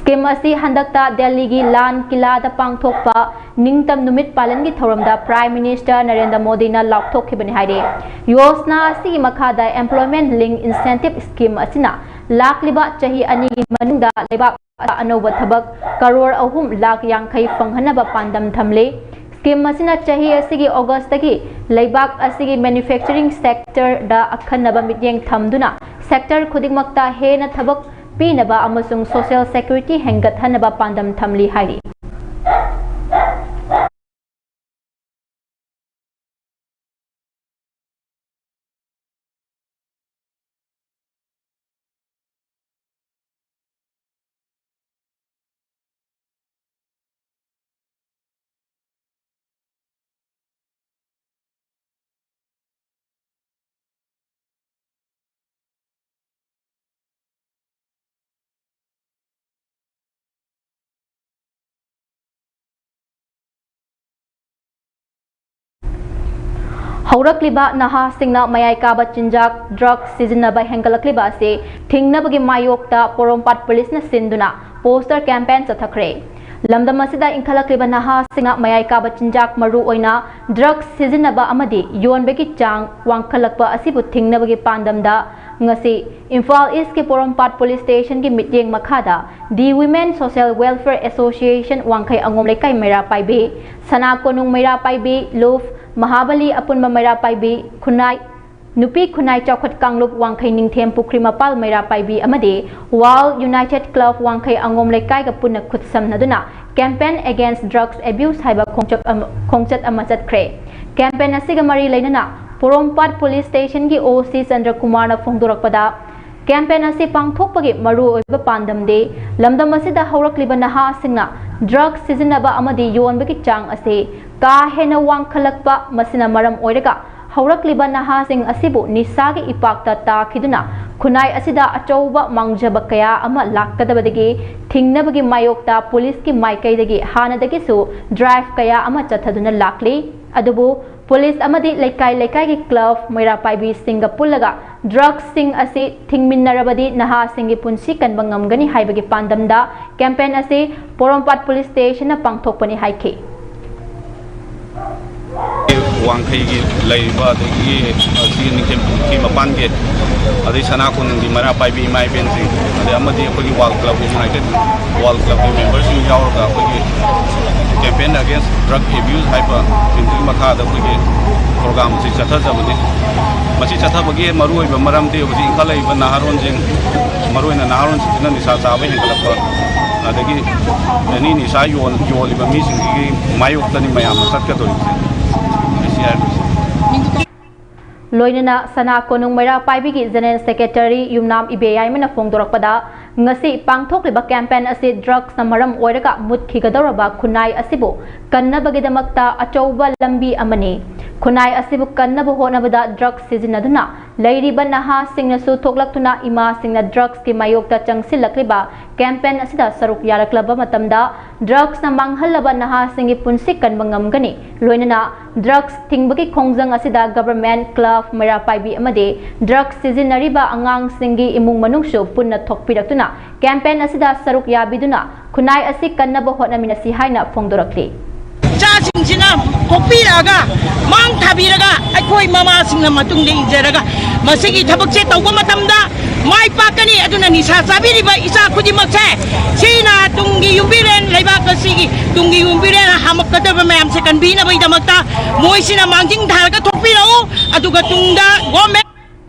Scheme ꯑꯁꯤ ꯍꯟꯗꯛꯇ ꯗꯦꯜꯂꯤꯒꯤ ꯂꯥꯜ ꯀꯤꯂꯥꯗ ꯄꯥꯡꯊꯣꯛꯄ ꯅꯤꯡꯇꯝ ꯅꯨꯃꯤꯠ ꯄꯥꯂꯟꯒꯤ ꯊꯧꯔꯝꯗ Prime Minister ꯅꯔꯦꯟꯗ꯭ꯔ ꯃꯣꯗꯤꯅ ꯂꯥꯎꯊꯣꯛꯈꯤꯕꯅꯤ ꯍꯥꯏꯔꯤ꯫ ꯌꯣꯖꯅꯥ ꯑꯁꯤꯒꯤ ꯃꯈꯥꯗ Employment Linked Incentive Scheme ꯑꯁꯤꯅ ꯂꯥꯛꯂꯤꯕ ꯆꯍꯤ ꯑꯅꯤꯒꯤ ꯃꯅꯨꯡꯗ ꯂꯩꯕꯥꯛ ꯑꯅꯧꯕ ꯊꯕꯛ ꯀꯔꯣꯔ ꯑꯍꯨꯝ ꯂꯥꯈ ꯌꯥꯡꯈꯩ ꯐꯪꯍꯟꯅꯕ ꯄꯥꯟꯗꯝ ꯊꯝꯂꯤ꯫ Scheme ꯑꯁꯤꯅ ꯆꯍꯤ ꯑꯁꯤꯒꯤ Augustꯇꯒꯤ ꯂꯩꯕꯥꯛ ꯑꯁꯤꯒꯤ manufacturing sectorꯗ ꯑꯈꯟꯅꯕ ꯃꯤꯠꯌꯦꯡ ꯊꯝꯗꯨꯅ sector ꯈꯨꯗꯤꯡꯃꯛꯇ ꯍꯦꯟꯅ ꯊꯕꯛ ꯄꯤꯅꯕ ꯑꯃꯁꯨꯡ social security ꯍꯦꯟꯒꯠꯍꯟꯅꯕ ꯄꯥꯟꯗꯝ ꯊꯝꯂꯤ ꯍꯥꯏꯔꯤ꯫ ꯍꯧꯔꯛꯂꯤꯕ ꯅꯍꯥꯁꯤꯡꯅ ꯃꯌꯥꯏ ꯀꯥꯕ ꯆꯤꯟꯖꯥꯛ, ꯗ꯭ꯔꯒ ꯁꯤꯖꯤꯟꯅꯕ ꯍꯦꯟꯒꯠꯂꯛꯂꯤꯕ ꯑꯁꯤ ꯊꯤꯡꯅꯕꯒꯤ ꯃꯥꯌꯣꯛꯇ ꯄꯣꯔꯣꯝꯄꯥꯠ ꯄꯨꯂꯤꯁꯅ ꯁꯤꯟꯗꯨꯅ ꯄꯣꯁꯇꯔ ꯀꯦꯝꯄꯦꯟ ꯆꯠꯊꯈ꯭ꯔꯦ꯫ ꯂꯝꯗꯝ ꯑꯁꯤꯗ ꯏꯟꯈꯠꯂꯛꯂꯤꯕ ꯅꯍꯥꯁꯤꯡꯅ ꯃꯌꯥꯏ ꯀꯥꯕ ꯆꯤꯟꯖꯥꯛ, ꯃꯔꯨ ꯑꯣꯏꯅ ꯗ꯭ꯔꯒ ꯁꯤꯖꯤꯟꯅꯕ ꯑꯃꯗꯤ ꯌꯣꯟꯕꯒꯤ ꯆꯥꯡ ꯋꯥꯡꯈꯠꯂꯛꯄ ꯑꯁꯤꯕꯨ ꯊꯤꯡꯅꯕꯒꯤ ꯄꯥꯟꯗꯝꯗ ꯉꯁꯤ ꯏꯝꯐꯥꯜ ꯏꯁꯀꯤ ꯄꯣꯔꯣꯝꯄꯥꯠ ꯄꯨꯂꯤꯁ ꯁ꯭ꯇꯦꯁꯟꯒꯤ ꯃꯤꯠꯌꯦꯡ ꯃꯈꯥꯗ The Women Social Welfare Association ꯋꯥꯡꯈꯩ ꯑꯉꯣꯝ ꯂꯩꯀꯥꯏ ꯃꯩꯔꯥ ꯄꯥꯏꯕꯤ, ꯁꯅꯥ ꯀꯣꯅꯨꯡ ꯃꯩꯔꯥ ꯄꯥꯏꯕꯤ, ꯂꯨꯐ, ꯃꯍꯥꯕꯂꯤ ꯑꯄꯨꯟꯕ ꯃꯩꯔꯥ ꯄꯥꯏꯕꯤ, ꯈꯨꯟꯅꯥꯏ, ꯅꯨꯄꯤ ꯈꯨꯟꯅꯥꯏ ꯆꯥꯎꯈꯠ ꯀꯥꯡꯂꯨꯞ ꯋꯥꯡꯈꯩ ꯅꯤꯡꯊꯦꯝ ꯄꯨꯈ꯭ꯔꯤ ꯃꯄꯥꯜ ꯃꯩꯔꯥ ꯄꯥꯏꯕꯤ ꯑꯃꯗꯤ World United Club ꯋꯥꯡꯈꯩ ꯑꯉꯣꯝ ꯂꯩꯀꯥꯏꯒ ꯄꯨꯟꯅ ꯈꯨꯠꯁꯝꯅꯗꯨꯅ Campaign Against Drugs Abuse ꯍꯥꯏꯕ ꯈꯣꯡꯆꯠ ꯑꯃ, ꯈꯣꯡꯆꯠ ꯑꯃ ꯆꯠꯈ꯭ꯔꯦ꯫ ꯀꯦꯝꯄꯦꯟ ꯑꯁꯤꯒ ꯃꯔꯤ ꯂꯩꯅꯅ ꯄꯣꯔꯣꯝꯄꯥꯠ ꯄꯨꯂꯤꯁ ꯁ꯭ꯇꯦꯁꯟꯒꯤ ꯑꯣ ꯁꯤ ꯆꯟꯗ꯭ꯔꯀꯨꯃꯥꯔꯅ ꯐꯣꯡꯗꯣꯔꯛꯄꯗ, ꯀꯦꯝꯄꯦꯟ ꯑꯁꯤ ꯄꯥꯡꯊꯣꯛꯄꯒꯤ ꯃꯔꯨꯑꯣꯏꯕ ꯄꯥꯟꯗꯝꯗꯤ ꯂꯝꯗꯝ ꯑꯁꯤꯗ ꯍꯧꯔꯛꯂꯤꯕ ꯅꯍꯥꯁꯤꯡꯅ ꯗ꯭ꯔꯒ ꯁꯤꯖꯤꯟꯅꯕ ꯑꯃꯗꯤ ꯌꯣꯟꯕꯒꯤ ꯆꯥꯡ ꯑꯁꯤ ꯀꯥ ꯍꯦꯟꯅ ꯋꯥꯡꯈꯠꯂꯛꯄ, ꯃꯁꯤꯅ ꯃꯔꯝ ꯑꯣꯏꯔꯒ ꯍꯧꯔꯛꯂꯤꯕ ꯅꯍꯥꯁꯤꯡ ꯑꯁꯤꯕꯨ ꯅꯤꯁꯥꯒꯤ ꯏꯄꯥꯛꯇ ꯇꯥꯈꯤꯗꯨꯅ ꯈꯨꯟꯅꯥꯏ ꯑꯁꯤꯗ ꯑꯆꯧꯕ ꯃꯥꯡꯖꯕ ꯀꯌꯥ ꯑꯃ ꯂꯥꯛꯀꯗꯕꯗꯒꯤ ꯊꯤꯡꯅꯕꯒꯤ ꯃꯥꯌꯣꯛꯇ ꯄꯨꯂꯤꯁꯀꯤ ꯃꯥꯏꯀꯩꯗꯒꯤ ꯍꯥꯟꯅꯗꯒꯤꯁꯨ ꯗ꯭ꯔꯥꯏꯚ ꯀꯌꯥ ꯑꯃ ꯆꯠꯊꯗꯨꯅ ꯂꯥꯛꯂꯤ꯫ ꯑꯗꯨꯕꯨ ꯄꯨꯂꯤꯁ ꯑꯃꯗꯤ ꯂꯩꯀꯥꯏ ꯂꯩꯀꯥꯏꯒꯤ ꯀ꯭ꯂꯕ, ꯃꯩꯔꯥ ꯄꯥꯏꯕꯤꯁꯤꯡꯒ ꯄꯨꯜꯂꯒ ꯗ꯭ꯔꯒꯁꯤꯡ ꯑꯁꯤ ꯊꯤꯡꯃꯤꯟꯅꯔꯕꯗꯤ ꯅꯍꯥꯁꯤꯡꯒꯤ ꯄꯨꯟꯁꯤ ꯀꯟꯕ ꯉꯝꯒꯅꯤ ꯍꯥꯏꯕꯒꯤ ꯄꯥꯟꯗꯝꯗ ꯀꯦꯝꯄꯦꯟ ꯑꯁꯤ ꯄꯣꯔꯣꯝꯄꯥꯠ ꯄꯨꯂꯤꯁ ꯁ꯭ꯇꯦꯁꯟꯅ ꯄꯥꯡꯊꯣꯛꯄꯅꯤ ꯍꯥꯏꯈꯤ꯫ ꯋꯥꯡꯈꯩꯒꯤ ꯂꯩꯔꯤꯕ ꯑꯗꯒꯤ ꯑꯁꯤꯒꯤ ꯅꯤꯡꯊꯦꯝ ꯄꯨꯈ꯭ꯔꯤ ꯃꯄꯥꯟꯒꯤ ꯑꯗꯩ ꯁꯅꯥ ꯀꯣꯅꯨꯡꯒꯤ ꯃꯩꯔꯥ ꯄꯥꯏꯕꯤ ꯏꯃꯥ ꯏꯕꯦꯟꯁꯤꯡ ꯑꯗꯩ ꯑꯃꯗꯤ ꯑꯩꯈꯣꯏꯒꯤ ꯋꯥꯜ ꯀ꯭ꯂꯕ, ꯌꯨꯅꯥꯏꯇꯦꯠ ꯋꯥꯜ ꯀ꯭ꯂꯕꯀꯤ ꯃꯦꯝꯕꯔꯁꯤꯡ ꯌꯥꯎꯔꯒ ꯑꯩꯈꯣꯏꯒꯤ Campaign Against Drug Abuse ꯍꯥꯏꯕ ꯃꯤꯡꯗꯨꯒꯤ ꯃꯈꯥꯗ ꯑꯩꯈꯣꯏꯒꯤ ꯄ꯭ꯔꯣꯒ꯭ꯔꯥꯝ ꯑꯁꯤ ꯆꯠꯊꯖꯕꯅꯤ꯫ ꯃꯁꯤ ꯆꯠꯊꯕꯒꯤ ꯃꯔꯨꯑꯣꯏꯕ ꯃꯔꯝꯗꯤ ꯍꯧꯖꯤꯛ ꯏꯟꯈꯠꯂꯛꯏꯕ ꯅꯍꯥꯔꯣꯟꯁꯤꯡ, ꯃꯔꯨꯑꯣꯏꯅ ꯅꯍꯥꯔꯣꯟꯁꯤꯡꯁꯤꯅ ꯅꯤꯁꯥ ꯆꯥꯕ ꯍꯦꯟꯒꯠꯂꯛꯄ, ꯑꯗꯒꯤ ꯑꯦꯅꯤ ꯅꯤꯁꯥ ꯌꯣꯟ-, ꯌꯣꯜꯂꯤꯕ ꯃꯤꯁꯤꯡꯁꯤꯒꯤ ꯃꯥꯌꯣꯛꯇꯅꯤ ꯃꯌꯥꯝꯅ ꯆꯠꯀꯗꯧꯔꯤꯕꯁꯦ꯫ ꯑꯩꯁꯤ ꯍꯥꯏꯔꯤꯕꯁꯦ꯫ ꯂꯣꯏꯅꯅ ꯁꯅꯥ ꯀꯣꯅꯨꯡ ꯃꯩꯔꯥ ꯄꯥꯏꯕꯤꯒꯤ ꯖꯦꯅꯦꯔꯦꯜ ꯁꯦꯀ꯭ꯔꯦꯇꯔꯤ ꯌꯨꯝꯅꯥꯝ ꯏꯕꯦꯌꯥꯏꯃꯅ ꯐꯣꯡꯗꯣꯔꯛꯄꯗ, ꯉꯁꯤ ꯄꯥꯡꯊꯣꯛꯂꯤꯕ ꯀꯦꯝꯄꯦꯟ ꯑꯁꯤ ꯗ꯭ꯔꯒꯁꯅ ꯃꯔꯝ ꯑꯣꯏꯔꯒ ꯃꯨꯠꯈꯤꯒꯗꯧꯔꯕ ꯈꯨꯟꯅꯥꯏ ꯑꯁꯤꯕꯨ ꯀꯟꯅꯕꯒꯤꯗꯃꯛꯇ ꯑꯆꯧꯕ ꯂꯝꯕꯤ ꯑꯃꯅꯤ꯫ ꯈꯨꯟꯅꯥꯏ ꯑꯁꯤꯕꯨ ꯀꯟꯅꯕ ꯍꯣꯠꯅꯕꯗ ꯗ꯭ꯔꯒꯁ ꯁꯤꯖꯤꯟꯅꯗꯨꯅ ꯂꯩꯔꯤꯕ ꯅꯍꯥꯁꯤꯡꯅꯁꯨ ꯊꯣꯛꯂꯛꯇꯨꯅ ꯏꯃꯥꯁꯤꯡꯅ ꯗ꯭ꯔꯒꯁꯀꯤ ꯃꯥꯌꯣꯛꯇ ꯆꯪꯁꯤꯜꯂꯛꯂꯤꯕ ꯀꯦꯝꯄꯦꯟ ꯑꯁꯤꯗ ꯁꯔꯨꯛ ꯌꯥꯔꯛꯂꯕ ꯃꯇꯝꯗ ꯗ꯭ꯔꯒꯁꯅ ꯃꯥꯡꯍꯜꯂꯕ ꯅꯍꯥꯁꯤꯡꯒꯤ ꯄꯨꯟꯁꯤ ꯀꯟꯕ ꯉꯝꯒꯅꯤ꯫ ꯂꯣꯏꯅꯅ ꯗ꯭ꯔꯒꯁ ꯊꯤꯡꯕꯒꯤ ꯈꯣꯡꯖꯪ ꯑꯁꯤꯗ ꯒꯚꯔꯟꯃꯦꯟꯠ, ꯀ꯭ꯂꯕ, ꯃꯩꯔꯥ ꯄꯥꯏꯕꯤ ꯑꯃꯗꯤ ꯗ꯭ꯔꯒꯁ ꯁꯤꯖꯤꯟꯅꯔꯤꯕ ꯑꯉꯥꯡꯁꯤꯡꯒꯤ ꯏꯃꯨꯡ ꯃꯅꯨꯡꯁꯨ ꯄꯨꯟꯅ ꯊꯣꯛꯄꯤꯔꯛꯇꯨꯅ ꯀꯦꯝꯄꯦꯟ ꯑꯁꯤꯗ ꯁꯔꯨꯛ ꯌꯥꯕꯤꯗꯨꯅ ꯈꯨꯟꯅꯥꯏ ꯑꯁꯤ ꯀꯟꯅꯕ ꯍꯣꯠꯅꯃꯤꯟꯅꯁꯤ ꯍꯥꯏꯅ ꯐꯣꯡꯗꯣꯔꯛꯂꯤ꯫ ꯏꯆꯥꯁꯤꯡꯁꯤꯅ ꯀꯣꯛꯄꯤꯔꯛꯑꯒ ꯃꯥꯡ ꯊꯥꯕꯤꯔꯒ ꯑꯩꯈꯣꯏ ꯃꯃꯥꯁꯤꯡꯅ ꯃꯇꯨꯡꯗ ꯏꯟꯖꯔꯒ ꯃꯁꯤꯒꯤ ꯊꯕꯛꯁꯦ ꯇꯧꯕ ꯃꯇꯝꯗ ꯃꯥꯏ ꯄꯥꯛꯀꯅꯤ꯫ ꯑꯗꯨꯅ ꯅꯤꯁꯥ ꯆꯥꯕꯤꯔꯤꯕ ꯏꯆꯥ ꯈꯨꯗꯤꯡꯃꯛꯁꯦ ꯁꯤꯅ ꯇꯨꯡꯒꯤ ꯌꯨꯝꯕꯤꯔꯦꯟ, ꯂꯩꯕꯥꯛ ꯑꯁꯤꯒꯤ ꯇꯨꯡꯒꯤ ꯌꯨꯝꯕꯤꯔꯦꯟ ꯍꯥꯝꯃꯛꯀꯗꯕ ꯃꯌꯥꯝꯁꯦ ꯀꯟꯕꯤꯅꯕꯒꯤꯗꯃꯛꯇ ꯃꯣꯏꯁꯤꯅ ꯃꯥꯡꯖꯤꯟ ꯊꯥꯔꯒ ꯊꯣꯛꯄꯤꯔꯛꯎ꯫ ꯑꯗꯨꯒ ꯇꯨꯡꯗ government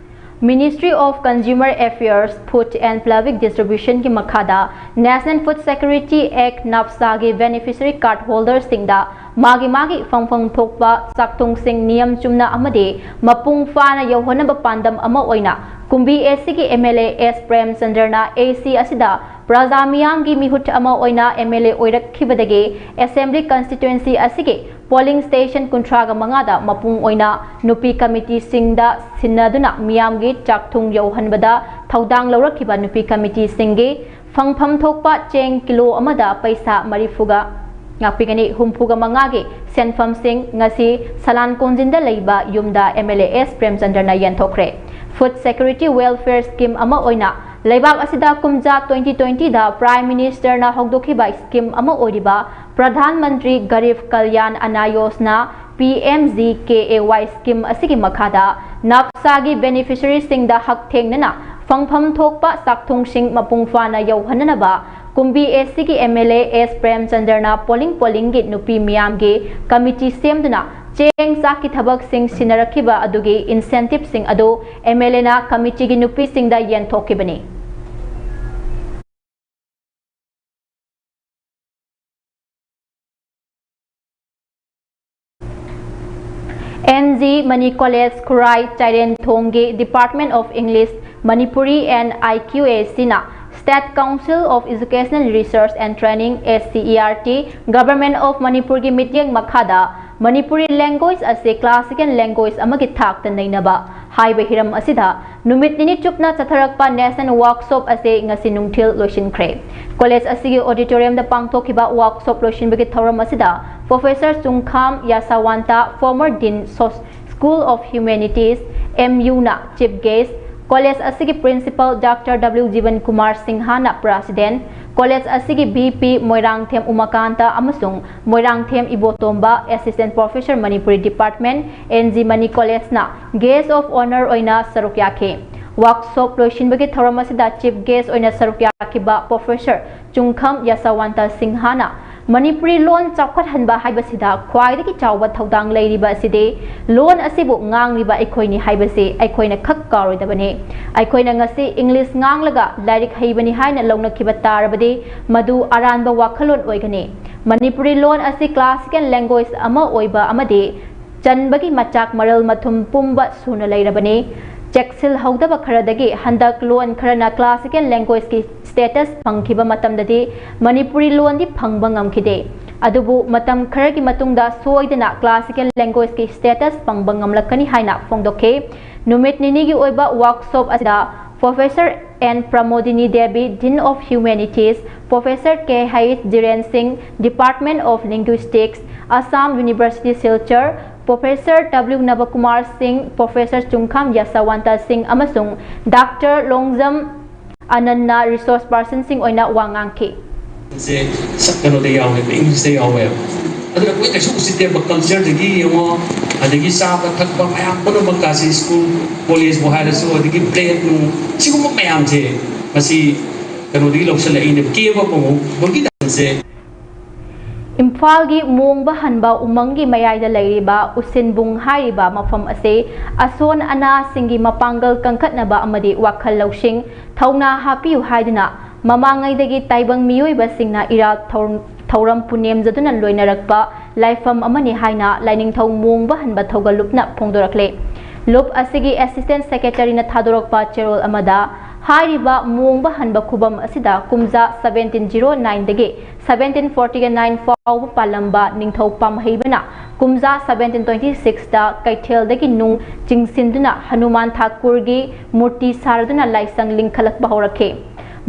Ministry of Consumer Affairs, Food and Public Distribution ꯒꯤ ꯃꯈꯥꯗ National Food Security Act, ꯅꯥꯐꯁꯥꯒꯤ beneficiary card holder ꯁꯤꯡꯗ ꯃꯥꯒꯤ ꯃꯥꯒꯤ ꯐꯪꯐꯝ ꯊꯣꯛꯄ ꯆꯥꯛꯊꯨꯡꯁꯤꯡ ꯅꯤꯌꯝ ꯆꯨꯝꯅ ꯑꯃꯗꯤ ꯃꯄꯨꯡ ꯐꯥꯅ ꯌꯧꯍꯟꯅꯕ ꯄꯥꯟꯗꯝ ꯑꯃ ꯑꯣꯏꯅ ꯀꯨꯝꯕꯤ ꯑꯦꯁ ꯁꯤꯒꯤ ꯑꯦꯝ ꯑꯦꯜ ꯑꯦ ꯑꯦꯁ ꯄ꯭ꯔꯦꯝꯆꯟꯗ꯭ꯔꯅ ꯑꯦ ꯁꯤ ꯑꯁꯤꯗ ꯄ꯭ꯔꯖꯥ ꯃꯤꯌꯥꯝꯒꯤ ꯃꯤꯍꯨꯠ ꯑꯃ ꯑꯣꯏꯅ ꯑꯦꯝ ꯑꯦꯜ ꯑꯦ ꯑꯣꯏꯔꯛꯈꯤꯕꯗꯒꯤ ꯑꯦꯁꯦꯝꯕ꯭ꯂꯤ ꯀꯟꯁꯇꯤꯇ꯭ꯋꯦꯟꯁꯤ ꯑꯁꯤꯒꯤ ꯄꯣꯂꯤꯡ ꯁ꯭ꯇꯦꯁꯟ ꯀꯨꯟꯊ꯭ꯔꯥꯒ ꯃꯉꯥꯗ ꯃꯄꯨꯡ ꯑꯣꯏꯅ ꯅꯨꯄꯤ ꯀꯃꯤꯇꯤꯁꯤꯡꯗ ꯁꯤꯟꯅꯗꯨꯅ ꯃꯤꯌꯥꯝꯒꯤ ꯆꯥꯛꯊꯨꯡ ꯌꯧꯍꯟꯕꯗ ꯊꯧꯗꯥꯡ ꯂꯧꯔꯛꯈꯤꯕ ꯅꯨꯄꯤ ꯀꯃꯤꯇꯤꯁꯤꯡꯒꯤ ꯐꯪꯐꯝ ꯊꯣꯛꯄ ꯆꯦꯡ ꯀꯤꯂꯣ ꯑꯃꯗ ꯄꯩꯁꯥ ꯃꯔꯤꯐꯨꯒ, ꯉꯥꯛꯄꯤꯒꯅꯤ, ꯍꯨꯝꯐꯨꯒ ꯃꯉꯥꯒꯤ ꯁꯦꯟꯐꯝꯁꯤꯡ ꯉꯁꯤ ꯁꯂꯥꯟ ꯀꯣꯟꯖꯤꯟꯗ ꯂꯩꯕ ꯌꯨꯝꯗ ꯑꯦꯝ ꯑꯦꯜ ꯑꯦ ꯑꯦꯁ ꯄ꯭ꯔꯦꯝꯆꯟꯗ꯭ꯔꯅ ꯌꯦꯟꯊꯣꯛꯈ꯭ꯔꯦ꯫ Food Security Welfare Scheme ꯑꯃ ꯑꯣꯏꯅ ꯂꯩꯕꯥꯛ ꯑꯁꯤꯗ ꯀꯨꯝꯖꯥ twenty twenty ꯗ Prime Minister ꯅ ꯍꯧꯗꯣꯛꯈꯤꯕ scheme ꯑꯃ ꯑꯣꯏꯔꯤꯕ Pradhan Mantri Garib Kalyan ꯑꯟꯅ Yojana, P M G K A Y scheme ꯑꯁꯤꯒꯤ ꯃꯈꯥꯗ ꯅꯥꯐꯁꯥꯒꯤ beneficiary ꯁꯤꯡꯗ ꯍꯛꯊꯦꯡꯅꯅ ꯐꯪꯐꯝ ꯊꯣꯛꯄ ꯆꯥꯛꯊꯨꯡꯁꯤꯡ ꯃꯄꯨꯡ ꯐꯥꯅ ꯌꯧꯍꯟꯅꯅꯕ ꯀꯨꯝꯕꯤ ꯑꯦꯁ ꯁꯤꯒꯤ M L A S ꯄ꯭ꯔꯦꯝꯆꯟꯗ꯭ꯔꯅ polling ꯄꯣꯂꯤꯡꯒꯤ ꯅꯨꯄꯤ ꯃꯤꯌꯥꯝꯒꯤ ꯀꯃꯤꯇꯤ ꯁꯦꯝꯗꯨꯅ ꯆꯦꯡ ꯆꯥꯛꯀꯤ ꯊꯕꯛꯁꯤꯡ ꯁꯤꯟꯅꯔꯛꯈꯤꯕ ꯑꯗꯨꯒꯤ incentive ꯁꯤꯡ ꯑꯗꯨ ꯑꯦꯝ ꯑꯦꯜ ꯑꯦꯅ ꯀꯃꯤꯇꯤꯒꯤ ꯅꯨꯄꯤꯁꯤꯡꯗ ꯌꯦꯟꯊꯣꯛꯈꯤꯕꯅꯤ꯫ N G Mani College, Khurai ꯆꯥꯏꯔꯦꯟꯊꯣꯡꯒꯤ Department of English, Manipuri and I Q A C ꯅ State Council of Educational Research and Training, S C E R T, Government of Manipur ꯒꯤ ꯃꯤꯠꯌꯦꯡ ꯃꯈꯥꯗ Manipuri language ꯑꯁꯤ classical language ꯑꯃꯒꯤ ꯊꯥꯛꯇ ꯅꯩꯅꯕ ꯍꯥꯏꯕ ꯍꯤꯔꯝ ꯑꯁꯤꯗ ꯅꯨꯃꯤꯠ ꯅꯤꯅꯤ ꯆꯨꯞꯅ ꯆꯠꯊꯔꯛꯄ national workshop ꯑꯁꯤ ꯉꯁꯤ ꯅꯨꯡꯊꯤꯜ ꯂꯣꯏꯁꯤꯟꯈ꯭ꯔꯦ꯫ College ꯑꯁꯤꯒꯤ auditoriumꯗ ꯄꯥꯡꯊꯣꯛꯈꯤꯕ workshop ꯂꯣꯏꯁꯤꯟꯕꯒꯤ ꯊꯧꯔꯝ ꯑꯁꯤꯗ Professor ꯆꯨꯡꯈꯥꯝ ꯌꯥꯁꯥꯋꯥꯟꯇ, former Dean, School of Humanities, M U ꯅ chief guest, college ꯑꯁꯤꯒꯤ principal Doctor W ꯖꯤꯕꯟ ꯀꯨꯃꯥꯔ ꯁꯤꯡꯍꯅ president, college ꯑꯁꯤꯒꯤ V P ꯃꯣꯏꯔꯥꯡꯊꯦꯝ ꯎꯃꯥꯀꯥꯟꯇ ꯑꯃꯁꯨꯡ Moirangthem ꯏꯕꯣꯇꯣꯝꯕ, assistant professor Manipuri department, N G Mani College ꯅ guest of honour ꯑꯣꯏꯅ ꯁꯔꯨꯛ ꯌꯥꯈꯤ꯫ Workshop ꯂꯣꯏꯁꯤꯟꯕꯒꯤ ꯊꯧꯔꯝ ꯑꯁꯤꯗ chief guest ꯑꯣꯏꯅ ꯁꯔꯨꯛ ꯌꯥꯈꯤꯕ Professor ꯆꯨꯡꯈꯝ ꯌꯥꯁꯥꯋꯥꯟꯇ ꯁꯤꯡꯍꯅ ꯃꯅꯤꯄꯨꯔꯤ ꯂꯣꯟ ꯆꯥꯎꯈꯠꯍꯟꯕ ꯍꯥꯏꯕꯁꯤꯗ ꯈ꯭ꯋꯥꯏꯗꯒꯤ ꯆꯥꯎꯕ ꯊꯧꯗꯥꯡ ꯂꯩꯔꯤꯕ ꯑꯁꯤꯗꯤ ꯂꯣꯟ ꯑꯁꯤꯕꯨ ꯉꯥꯡꯂꯤꯕ ꯑꯩꯈꯣꯏꯅꯤ ꯍꯥꯏꯕꯁꯤ ꯑꯩꯈꯣꯏꯅ ꯈꯛ ꯀꯥꯎꯔꯣꯏꯗꯕꯅꯤ꯫ ꯑꯩꯈꯣꯏꯅ ꯉꯁꯤ English ꯉꯥꯡꯂꯒ ꯂꯥꯏꯔꯤꯛ ꯍꯩꯕꯅꯤ ꯍꯥꯏꯅ ꯂꯧꯅꯈꯤꯕ ꯇꯥꯔꯕꯗꯤ ꯃꯗꯨ ꯑꯔꯥꯟꯕ ꯋꯥꯈꯜꯂꯣꯟ ꯑꯣꯏꯒꯅꯤ꯫ ꯃꯅꯤꯄꯨꯔꯤ ꯂꯣꯟ ꯑꯁꯤ classical language ꯑꯃ ꯑꯣꯏꯕ ꯑꯃꯗꯤ ꯆꯟꯕꯒꯤ ꯃꯆꯥꯛ ꯃꯔꯜ ꯃꯊꯨꯝ ꯄꯨꯝꯕ ꯁꯨꯅ ꯂꯩꯔꯕꯅꯤ꯫ ꯆꯦꯛꯁꯤꯜꯍꯧꯗꯕ ꯈꯔꯗꯒꯤ ꯍꯟꯗꯛ ꯂꯣꯟ ꯈꯔꯅ classical language« status ꯐꯪꯈꯤꯕ ꯃꯇꯝꯗꯗꯤ ꯃꯅꯤꯄꯨꯔꯤ ꯂꯣꯟꯗꯤ ꯐꯪꯕ ꯉꯝꯈꯤꯗꯦ꯫ ꯑꯗꯨꯕꯨ ꯃꯇꯝ ꯈꯔꯒꯤ ꯃꯇꯨꯡꯗ ꯁꯣꯏꯗꯅ classical language ꯀꯤ status ꯐꯪꯕ ꯉꯝꯂꯛꯀꯅꯤ ꯍꯥꯏꯅ ꯐꯣꯡꯗꯣꯛꯈꯤ꯫ ꯅꯨꯃꯤꯠ ꯅꯤꯅꯤꯒꯤ ꯑꯣꯏꯕ workshop ꯑꯁꯤꯗ Professor N Pramodini Devi, Dean of Humanities, Professor K H Jiren Singh, Department of Linguistics, Assam University Silchar, Professor W Nabakumar Singh, Professor Chungkham Yasawanta Singh ꯑꯃꯁꯨꯡ Doctor Longjam Anand ꯅ resource person ꯁꯤꯡ ꯑꯣꯏꯅ ꯋꯥ ꯉꯥꯡꯈꯤ꯫ ꯁꯦ ꯀꯩꯅꯣꯗ ꯌꯥꯎꯋꯦꯕ, English ꯇ ꯌꯥꯎꯋꯦꯕ꯫ ꯑꯗꯨꯅ ꯑꯩꯈꯣꯏ ꯀꯩꯁꯨ ꯎꯁꯤꯠꯇꯦꯕ, culture ꯗꯒꯤ ꯌꯦꯡꯉꯣ, ꯑꯗꯒꯤ ꯆꯥꯕ ꯊꯛꯄ ꯃꯌꯥꯝ ꯄꯨꯝꯅꯃꯛ ꯀꯥꯁꯦ, school, college ꯕꯨ ꯍꯥꯏꯔꯁꯨ, ꯑꯗꯒꯤ plate ꯅꯨꯡ, ꯁꯤꯒꯨꯝꯕ ꯃꯌꯥꯝꯁꯦ ꯃꯁꯤ ꯀꯩꯅꯣꯗꯒꯤ ꯂꯧꯁꯜꯂꯛꯏꯅꯦꯕ, ꯀꯦꯕ ꯃꯑꯣꯡ ꯃꯣꯏꯒꯤ ꯗꯥꯟꯁꯁꯦ꯫ ꯏꯝꯐꯥꯜꯒꯤ ꯃꯣꯡꯕ ꯍꯟꯕ ꯎꯃꯪꯒꯤ ꯃꯌꯥꯏꯗ ꯂꯩꯔꯤꯕ ꯎꯁꯤꯟꯕꯨꯡ ꯍꯥꯏꯔꯤꯕ ꯃꯐꯝ ꯑꯁꯤ ꯑꯁꯣꯟ ꯑꯅꯥꯁꯤꯡꯒꯤ ꯃꯄꯥꯡꯒꯜ ꯀꯟꯈꯠꯅꯕ ꯑꯃꯗꯤ ꯋꯥꯈꯜ ꯂꯧꯁꯤꯡ, ꯊꯧꯅꯥ ꯍꯥꯞꯄꯤꯌꯨ ꯍꯥꯏꯗꯨꯅ ꯃꯃꯥꯡꯉꯩꯗꯒꯤ ꯇꯥꯏꯕꯪ ꯃꯤꯑꯣꯏꯕꯁꯤꯡꯅ ꯏꯔꯥꯠ ꯊꯧꯔꯝ ꯊꯧꯔꯝ ꯄꯨꯅꯦꯝꯖꯗꯨꯅ ꯂꯣꯏꯅꯔꯛꯄ ꯂꯥꯏꯐꯝ ꯑꯃꯅꯤ ꯍꯥꯏꯅ ꯂꯥꯏꯅꯤꯡꯊꯧ ꯃꯣꯡꯕ ꯍꯟꯕ ꯊꯧꯒꯜ ꯂꯨꯞꯅ ꯐꯣꯡꯗꯣꯔꯛꯂꯦ꯫ ꯂꯨꯞ ꯑꯁꯤꯒꯤ assistant secretary ꯅ ꯊꯥꯗꯣꯔꯛꯄ ꯆꯦꯔꯣꯜ ꯑꯃꯗ, ꯍꯥꯏꯔꯤꯕ ꯃꯣꯡꯕ ꯍꯟꯕ ꯈꯨꯕꯝ ꯑꯁꯤꯗ ꯀꯨꯝꯖꯥ seventeen zero nine ꯗꯒꯤ seventeen forty nine ꯐꯥꯎꯕ ꯄꯥꯜꯂꯝꯕ ꯅꯤꯡꯊꯧ ꯄꯥꯝꯍꯩꯕꯅ ꯀꯨꯝꯖꯥ seventeen twenty six ꯗ ꯀꯩꯊꯦꯜꯗꯒꯤ ꯅꯨꯡ ꯆꯤꯡꯁꯤꯟꯗꯨꯅ ꯍꯅꯨꯃꯥꯟ ꯊꯥꯀꯨꯔꯒꯤ ꯃꯨꯔꯇꯤ ꯁꯥꯔꯗꯨꯅ ꯂꯥꯏꯁꯪ ꯂꯤꯡꯈꯠꯂꯛꯄ ꯍꯧꯔꯛꯈꯤ꯫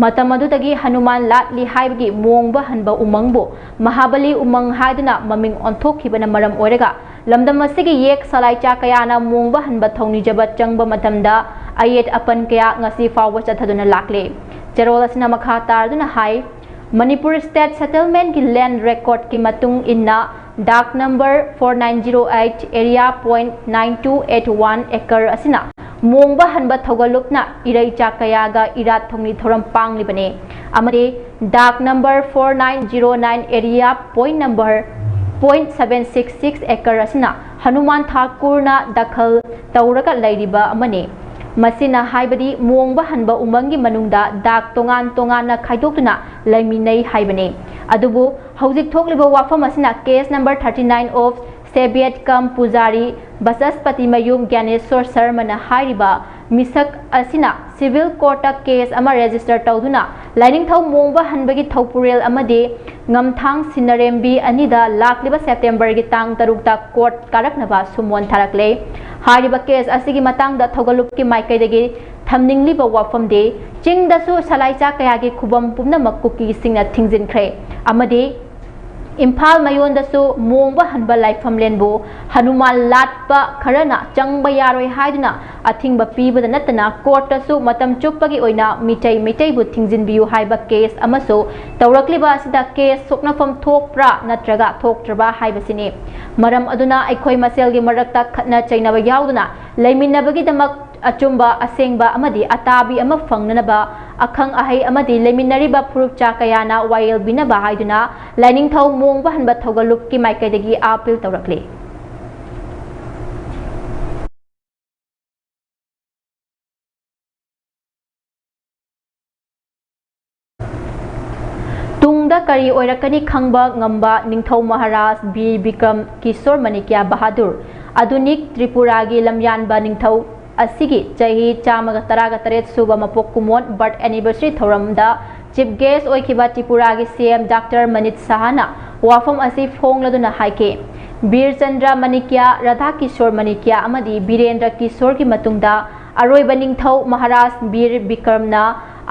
ꯃꯇꯝ ꯑꯗꯨꯗꯒꯤ ꯍꯅꯨꯃꯥꯟ ꯂꯥꯠꯂꯤ ꯍꯥꯏꯕꯒꯤ ꯃꯣꯡꯕ ꯍꯟꯕ ꯎꯃꯪꯕꯨ ꯃꯍꯥꯕꯂꯤ ꯎꯃꯪ ꯍꯥꯏꯗꯨꯅ ꯃꯃꯤꯡ ꯑꯣꯟꯊꯣꯛꯈꯤꯕꯅ ꯃꯔꯝ ꯑꯣꯏꯔꯒ, ꯂꯝꯗꯝ ꯑꯁꯤꯒꯤ ꯌꯦꯛ ꯁꯂꯥꯏꯆꯥ ꯀꯌꯥꯅ ꯃꯣꯡꯕ ꯍꯟꯕ ꯊꯧꯅꯤꯖꯕ ꯆꯪꯕ ꯃꯇꯝꯗ ꯑꯌꯦꯠ ꯑꯄꯟ ꯀꯌꯥ ꯉꯁꯤ ꯐꯥꯎꯕ ꯆꯠꯊꯗꯨꯅ ꯂꯥꯛꯂꯤ꯫ ꯆꯦꯔꯣꯜ ꯑꯁꯤꯅ ꯃꯈꯥ ꯇꯥꯔꯗꯨꯅ ꯍꯥꯏ, ꯃꯅꯤꯄꯨꯔ State Settlement ꯒꯤ land record ꯀꯤ ꯃꯇꯨꯡ ꯏꯟꯅ, ꯗꯥꯛ number four nine zero eight, area point nine two eight one acre ꯑꯁꯤꯅ ꯃꯣꯡꯕ ꯍꯟꯕ ꯊꯧꯒꯜꯂꯨꯞꯅ ꯏꯔꯩꯆꯥ ꯀꯌꯥꯒ ꯏꯔꯥꯠ ꯊꯧꯅꯤ ꯊꯧꯔꯝ ꯄꯥꯡꯂꯤꯕꯅꯤ꯫ ꯑꯃꯗꯤ ꯗꯥꯛ number four nine zero nine, area point number point seven six six acre ꯑꯁꯤꯅ ꯍꯅꯨꯃꯥꯟ ꯊꯥꯀꯨꯔꯅ ꯗꯈꯜ ꯇꯧꯔꯒ ꯂꯩꯔꯤꯕ ꯑꯃꯅꯤ꯫ ꯃꯁꯤꯅ ꯍꯥꯏꯕꯗꯤ ꯃꯣꯡꯕ ꯍꯟꯕ ꯎꯃꯪꯒꯤ ꯃꯅꯨꯡꯗ ꯗꯥꯛ ꯇꯣꯉꯥꯟ ꯇꯣꯉꯥꯟꯅ ꯈꯥꯏꯗꯣꯛꯇꯨꯅ ꯂꯩꯃꯤꯟꯅꯩ ꯍꯥꯏꯕꯅꯤ꯫ ꯑꯗꯨꯕꯨ ꯍꯧꯖꯤꯛ ꯊꯣꯛꯂꯤꯕ ꯋꯥꯐꯝ ꯑꯁꯤꯅ case number thirty nine of Sebiet cum Pujari versus Patimayum Gyaneswar Sharmana ꯍꯥꯏꯔꯤꯕ ꯃꯤꯁꯛ ꯑꯁꯤꯅ civil court ꯇ case ꯑꯃ register ꯇꯧꯗꯨꯅ ꯂꯥꯏꯅꯤꯡꯊꯧ ꯃꯣꯡꯕ ꯍꯟꯕꯒꯤ ꯊꯧꯄꯨꯔꯦꯜ ꯑꯃꯗꯤ ꯉꯝꯊꯥꯡ ꯁꯤꯟꯅꯔꯦꯝꯕꯤ ꯑꯅꯤꯗ ꯂꯥꯛꯂꯤꯕ September ꯒꯤ ꯇꯥꯡ ꯇꯔꯨꯛꯇ court ꯀꯥꯔꯛꯅꯕ ꯁꯨꯝꯃꯣꯟ ꯊꯥꯔꯛꯂꯦ꯫ ꯍꯥꯏꯔꯤꯕ case ꯑꯁꯤꯒꯤ ꯃꯇꯥꯡꯗ ꯊꯧꯒꯜꯂꯨꯞꯀꯤ ꯃꯥꯏꯀꯩꯗꯒꯤ ꯊꯝꯅꯤꯡꯂꯤꯕ ꯋꯥꯐꯝꯗꯤ, ꯆꯤꯡꯗꯁꯨ ꯁꯂꯥꯏꯆꯥ ꯀꯌꯥꯒꯤ ꯈꯨꯕꯝ ꯄꯨꯝꯅꯃꯛ ꯀꯨꯀꯤꯁꯤꯡꯅ ꯊꯤꯡꯖꯤꯟꯈ꯭ꯔꯦ ꯑꯃꯗꯤ ꯏꯝꯐꯥꯜ ꯃꯌꯣꯟꯗꯁꯨ ꯃꯣꯡꯕ ꯍꯟꯕ ꯂꯥꯏꯐꯝꯂꯦꯟꯕꯨ ꯍꯅꯨꯃꯥꯟ ꯂꯥꯠꯄ ꯈꯔꯅ ꯆꯪꯕ ꯌꯥꯔꯣꯏ ꯍꯥꯏꯗꯨꯅ ꯑꯊꯤꯡꯕ ꯄꯤꯕꯗ ꯅꯠꯇꯅ court ꯇꯁꯨ ꯃꯇꯝ ꯆꯨꯞꯄꯒꯤ ꯑꯣꯏꯅ ꯃꯤꯇꯩ ꯃꯩꯇꯩꯕꯨ ꯊꯤꯡꯖꯤꯟꯕꯤꯌꯨ ꯍꯥꯏꯕ case ꯑꯃꯁꯨ ꯇꯧꯔꯛꯂꯤꯕ ꯑꯁꯤꯗ case ꯁꯣꯛꯅꯐꯝ ꯊꯣꯛꯄ꯭ꯔꯥ ꯅꯠꯇ꯭ꯔꯒ ꯊꯣꯛꯇ꯭ꯔꯕ ꯍꯥꯏꯕꯁꯤꯅꯤ꯫ ꯃꯔꯝ ꯑꯗꯨꯅ ꯑꯩꯈꯣꯏ ꯃꯁꯦꯜꯒꯤ ꯃꯔꯛꯇ ꯈꯠꯅ ꯆꯩꯅꯕ ꯌꯥꯎꯗꯅ ꯂꯩꯃꯤꯟꯅꯕꯒꯤꯗꯃꯛ ꯑꯆꯨꯝꯕ, ꯑꯁꯦꯡꯕ ꯑꯃꯗꯤ ꯑꯇꯥꯕꯤ ꯑꯃ ꯐꯪꯅꯅꯕ ꯑꯈꯪ ꯑꯍꯩ ꯑꯃꯗꯤ ꯂꯩꯃꯤꯟꯅꯔꯤꯕ ꯐꯨꯔꯨꯞꯆꯥ ꯀꯌꯥꯅ ꯋꯥꯌꯦꯜꯕꯤꯅꯕ ꯍꯥꯏꯗꯨꯅ ꯂꯥꯏꯅꯤꯡꯊꯧ ꯃꯣꯡꯕ ꯍꯟꯕ ꯊꯧꯒꯜꯂꯨꯞꯀꯤ ꯃꯥꯏꯀꯩꯗꯒꯤ appeal ꯇꯧꯔꯛꯂꯤ꯫ ꯇꯨꯡꯗ ꯀꯔꯤ ꯑꯣꯏꯔꯛꯀꯅꯤ ꯈꯪꯕ ꯉꯝꯕ ꯅꯤꯡꯊꯧ ꯃꯍꯥꯔꯥꯖ ꯕꯤꯔ ꯕꯤꯀ꯭ꯔꯝ ꯀꯤꯁꯣꯔ ꯃꯅꯤꯀ꯭ꯌꯥ ꯕꯍꯥꯗꯨꯔ, ꯑꯗꯨꯅꯤꯛ ꯇ꯭ꯔꯤꯄꯨꯔꯥꯒꯤ ꯂꯝꯌꯥꯟꯕ ꯅꯤꯡꯊꯧ ꯑꯁꯤꯒꯤ ꯆꯍꯤ ꯆꯥꯝꯃꯒ ꯇꯔꯥꯒ ꯇꯔꯦꯠ ꯁꯨꯕ ꯃꯄꯣꯛ ꯀꯨꯝꯑꯣꯟ, birth anniversary, ꯊꯧꯔꯝꯗ chief guest ꯑꯣꯏꯈꯤꯕ ꯇ꯭ꯔꯤꯄꯨꯔꯥꯒꯤ C M Doctor ꯃꯅꯤꯠ ꯁꯍꯥꯅ ꯋꯥꯐꯝ ꯑꯁꯤ ꯐꯣꯡꯂꯗꯨꯅ ꯍꯥꯏꯈꯤ꯫ ꯕꯤꯔ ꯆꯟꯗ꯭ꯔ ꯃꯅꯤꯀ꯭ꯌ, ꯔꯥꯙꯥ ꯀꯤꯁꯣꯔ ꯃꯅꯤꯀ꯭ꯌ ꯑꯃꯗꯤ ꯕꯤꯔꯦꯟꯗ꯭ꯔ ꯀꯤꯁꯣꯔꯒꯤ ꯃꯇꯨꯡꯗ ꯑꯔꯣꯏꯕ ꯅꯤꯡꯊꯧ ꯃꯍꯥꯔꯥꯖ ꯕꯤꯔ ꯕꯤꯀ꯭ꯔꯝꯅ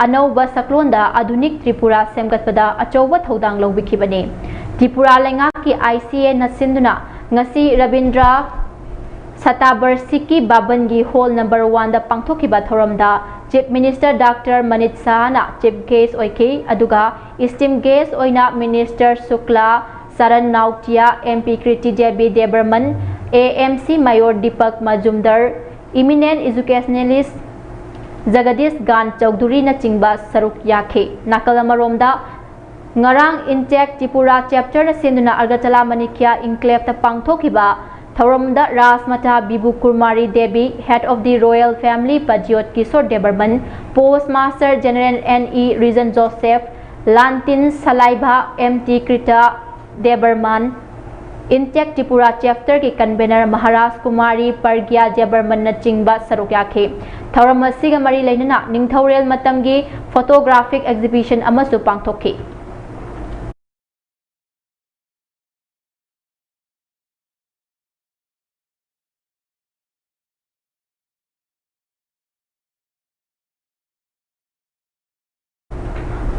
ꯑꯅꯧꯕ ꯁꯛꯂꯣꯟꯗ ꯑꯥꯙꯨꯅꯤꯛ ꯇ꯭ꯔꯤꯄꯨꯔꯥ ꯁꯦꯝꯒꯠꯄꯗ ꯑꯆꯧꯕ ꯊꯧꯗꯥꯡ ꯂꯧꯕꯤꯈꯤꯕꯅꯤ꯫ ꯇ꯭ꯔꯤꯄꯨꯔꯥ ꯂꯩꯉꯥꯛꯀꯤ I C A ꯅ ꯁꯤꯟꯗꯨꯅ ꯉꯁꯤ ꯔꯕꯤꯟꯗ꯭ꯔ ꯁꯇꯥꯕꯔꯁꯤꯀꯤ ꯚꯕꯟꯒꯤ hall number one ꯗ ꯄꯥꯡꯊꯣꯛꯈꯤꯕ ꯊꯧꯔꯝꯗ Chief Minister Doctor ꯃꯅꯤꯠ ꯁꯍꯥꯅ chief guest ꯑꯣꯏꯈꯤ, ꯑꯗꯨꯒ esteemed guest ꯑꯣꯏꯅ Minister Shukla Charan ꯅꯥꯎꯇꯤꯌꯥ, M P Kriti Devi ꯗꯦꯕꯔꯃꯟ, A M C Mayor Deepak ꯃꯖꯨꯝꯗꯔ, eminent educationalist Jagdish ꯒꯥꯟ ꯆꯧꯙꯨꯔꯤꯅꯆꯤꯡꯕ ꯁꯔꯨꯛ ꯌꯥꯈꯤ꯫ ꯅꯥꯀꯜ ꯑꯃꯔꯣꯝꯗ, ꯉꯔꯥꯡ INTACH Tripura Chapter ꯅ ꯁꯤꯟꯗꯨꯅ ꯑꯒꯔꯇꯂꯥ ꯃꯅꯤꯀ꯭ꯌ Enclave ꯇ ꯄꯥꯡꯊꯣꯛꯈꯤꯕ ꯊꯧꯔꯝꯗ Rajmata Bibhu Kumari Devi, Head of the Royal Family Pradyot Kishore Debbarman, Postmaster General N E region Joseph, Lantin Salaiva, M T Krita Debbarman, INTACH Tripura Chapter ꯒꯤ convener ꯃꯍꯥꯔꯥꯖ ꯀꯨꯃꯥꯔꯤ ꯄ꯭ꯔꯒ꯭ꯌꯥ ꯗꯦꯕꯔꯃꯟꯅꯆꯤꯡꯕ ꯁꯔꯨꯛ ꯌꯥꯈꯤ꯫ ꯊꯧꯔꯝ ꯑꯁꯤꯒ ꯃꯔꯤ ꯂꯩꯅꯅ ꯅꯤꯡꯊꯧꯔꯦꯜ ꯃꯇꯝꯒꯤ photographic exhibition ꯑꯃꯁꯨ ꯄꯥꯡꯊꯣꯛꯈꯤ꯫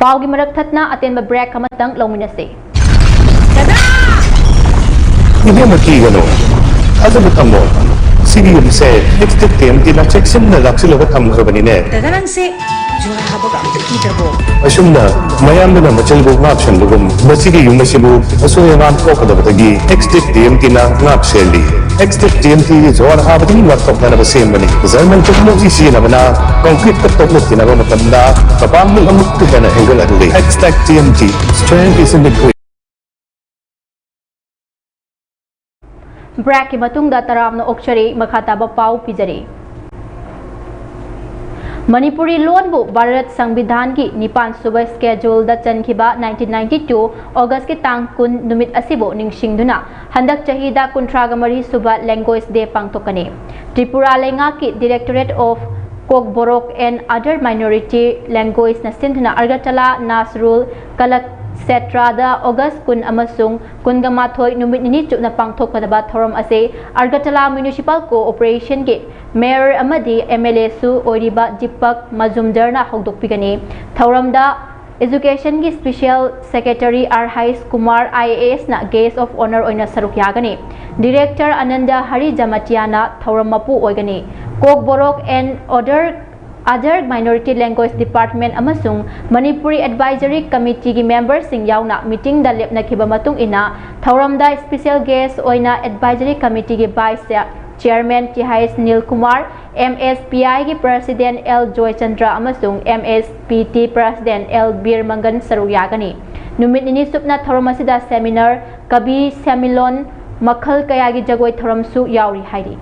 ꯄꯥꯎꯒꯤ ꯃꯔꯛ ꯊꯠꯅ ꯑꯇꯦꯟꯕ break ꯑꯃꯇꯪ ꯂꯧꯃꯤꯟꯅꯁꯤ꯫ ꯗꯗꯥ! ꯏꯕꯦꯝꯃ, ꯀꯤꯒꯅꯨ꯫ ꯊꯥꯖꯕ ꯊꯝꯃꯣ꯫ ꯁꯤꯒꯤ ꯌꯨꯝꯁꯦ Extech T M T ꯅ ꯆꯦꯛꯁꯤꯟꯅ ꯂꯥꯛꯁꯤꯜꯂꯒ ꯊꯝꯈ꯭ꯔꯕꯅꯤꯅꯦ꯫ ꯗꯗꯥ, ꯅꯪꯁꯦ ꯖꯨꯍꯥꯔ ꯍꯥꯕꯒ ꯑꯝꯇ ꯀꯤꯗ꯭ꯔꯕꯣ? ꯑꯁꯨꯝꯅ ꯃꯌꯥꯝꯗꯨꯅ ꯃꯆꯜꯕꯨ ꯉꯥꯛ ꯁꯦꯟꯕꯒꯨꯝ, ꯃꯁꯤꯒꯤ ꯌꯨꯝ ꯑꯁꯤꯕꯨ ꯑꯁꯣꯏ ꯑꯉꯥꯝ ꯊꯣꯛꯀꯗꯕꯗꯒꯤ Extech T M T ꯅ ꯉꯥꯛ ꯁꯦꯜꯂꯤ꯫ Extech T M T ꯒꯤ ꯖꯨꯍꯥꯔ ꯍꯥꯕꯗꯒꯤ ꯉꯥꯛꯊꯣꯛꯅꯅꯕ ꯁꯦꯝꯕꯅꯤ꯫ German technology ꯁꯤꯖꯤꯟꯅꯕꯅ concrete ꯇ ꯇꯣꯛꯅ ꯊꯤꯅꯕ ꯃꯇꯝꯗ ꯃꯄꯥꯡꯒꯜ ꯑꯃꯨꯛꯀ ꯍꯦꯟꯅ ꯍꯦꯟꯒꯠꯍꯜꯂꯤ꯫ Extech T M T, strength is in the grit. Break ꯀꯤ ꯃꯇꯨꯡꯗ ꯇꯔꯥꯝꯅ ꯑꯣꯛꯆꯔꯤ, ꯃꯈꯥ ꯇꯥꯕ ꯄꯥꯎ ꯄꯤꯖꯔꯤ꯫ ꯃꯅꯤꯄꯨꯔꯤ ꯂꯣꯟꯕꯨ ꯚꯥꯔꯠ ꯁꯪꯕꯤꯙꯥꯟꯒꯤ ꯅꯤꯄꯥꯟ ꯁꯨꯕ ꯁ꯭ꯀꯦꯗ꯭ꯌꯨꯜꯗ ꯆꯟꯈꯤꯕ nineteen ninety two August ꯀꯤ ꯇꯥꯡ ꯀꯨꯟ ꯅꯨꯃꯤꯠ ꯑꯁꯤꯕꯨ ꯅꯤꯡꯁꯤꯡꯗꯨꯅ ꯍꯟꯗꯛ ꯆꯍꯤꯗ ꯀꯨꯟꯊ꯭ꯔꯥꯒ ꯃꯔꯤ ꯁꯨꯕ Language Day ꯄꯥꯡꯊꯣꯛꯀꯅꯤ꯫ ꯇ꯭ꯔꯤꯄꯨꯔꯥ ꯂꯩꯉꯥꯛꯀꯤ Directorate of Kokborok and Other Minority Language ꯅ ꯁꯤꯟꯗꯨꯅ ꯑꯒꯔꯇꯂꯥ ꯅꯥꯁꯔꯨꯜ ꯀꯂꯛꯁꯦꯇ꯭ꯔꯥꯗ August ꯀꯨꯟ ꯑꯃꯁꯨꯡ ꯀꯨꯟꯒ ꯃꯥꯊꯣꯏ ꯅꯨꯃꯤꯠ ꯅꯤꯅꯤ ꯆꯨꯞꯅ ꯄꯥꯡꯊꯣꯛꯀꯗꯕ ꯊꯧꯔꯝ ꯑꯁꯤ ꯑꯒꯔꯇꯂꯥ Municipal Corporation ꯒꯤ Mayor ꯑꯃꯗꯤ M L A ꯁꯨ ꯑꯣꯏꯔꯤꯕ ꯗꯤꯄꯛ ꯃꯖꯨꯝꯗꯔꯅ ꯍꯧꯗꯣꯛꯄꯤꯒꯅꯤ꯫ ꯊꯧꯔꯝꯗ Education ꯒꯤ Special Secretary R Haish Kumar I A S ꯅ Guest of Honour ꯑꯣꯏꯅ ꯁꯔꯨꯛ ꯌꯥꯒꯅꯤ꯫ Director ꯑꯅꯟꯗ ꯍꯔꯤ ꯖꯃꯇꯤꯌꯥꯅ ꯊꯧꯔꯝ ꯃꯄꯨ ꯑꯣꯏꯒꯅꯤ꯫ Kokborok and Other Other Minority Language Department ꯑꯃꯁꯨꯡ Manipuri Advisory Committee ꯒꯤ member ꯁꯤꯡ ꯌꯥꯎꯅ meeting ꯗ ꯂꯦꯞꯅꯈꯤꯕ ꯃꯇꯨꯡ ꯏꯟꯅ ꯊꯧꯔꯝꯗ special guest ꯑꯣꯏꯅ Advisory Committee ꯒꯤ Vice Chairman T H Nil Kumar, M S P I ꯒꯤ President L Joychandra ꯑꯃꯁꯨꯡ M S P T President L Birmangan ꯁꯔꯨꯛ ꯌꯥꯒꯅꯤ꯫ ꯅꯨꯃꯤꯠ ꯅꯤꯅꯤ ꯆꯨꯞꯅ ꯊꯧꯔꯝ ꯑꯁꯤꯗ seminar, ꯀꯕꯤ ꯁꯦꯃꯤꯂꯣꯟ, ꯃꯈꯜ ꯀꯌꯥꯒꯤ ꯖꯒꯣꯏ ꯊꯧꯔꯝꯁꯨ ꯌꯥꯎꯔꯤ ꯍꯥꯏꯔꯤ꯫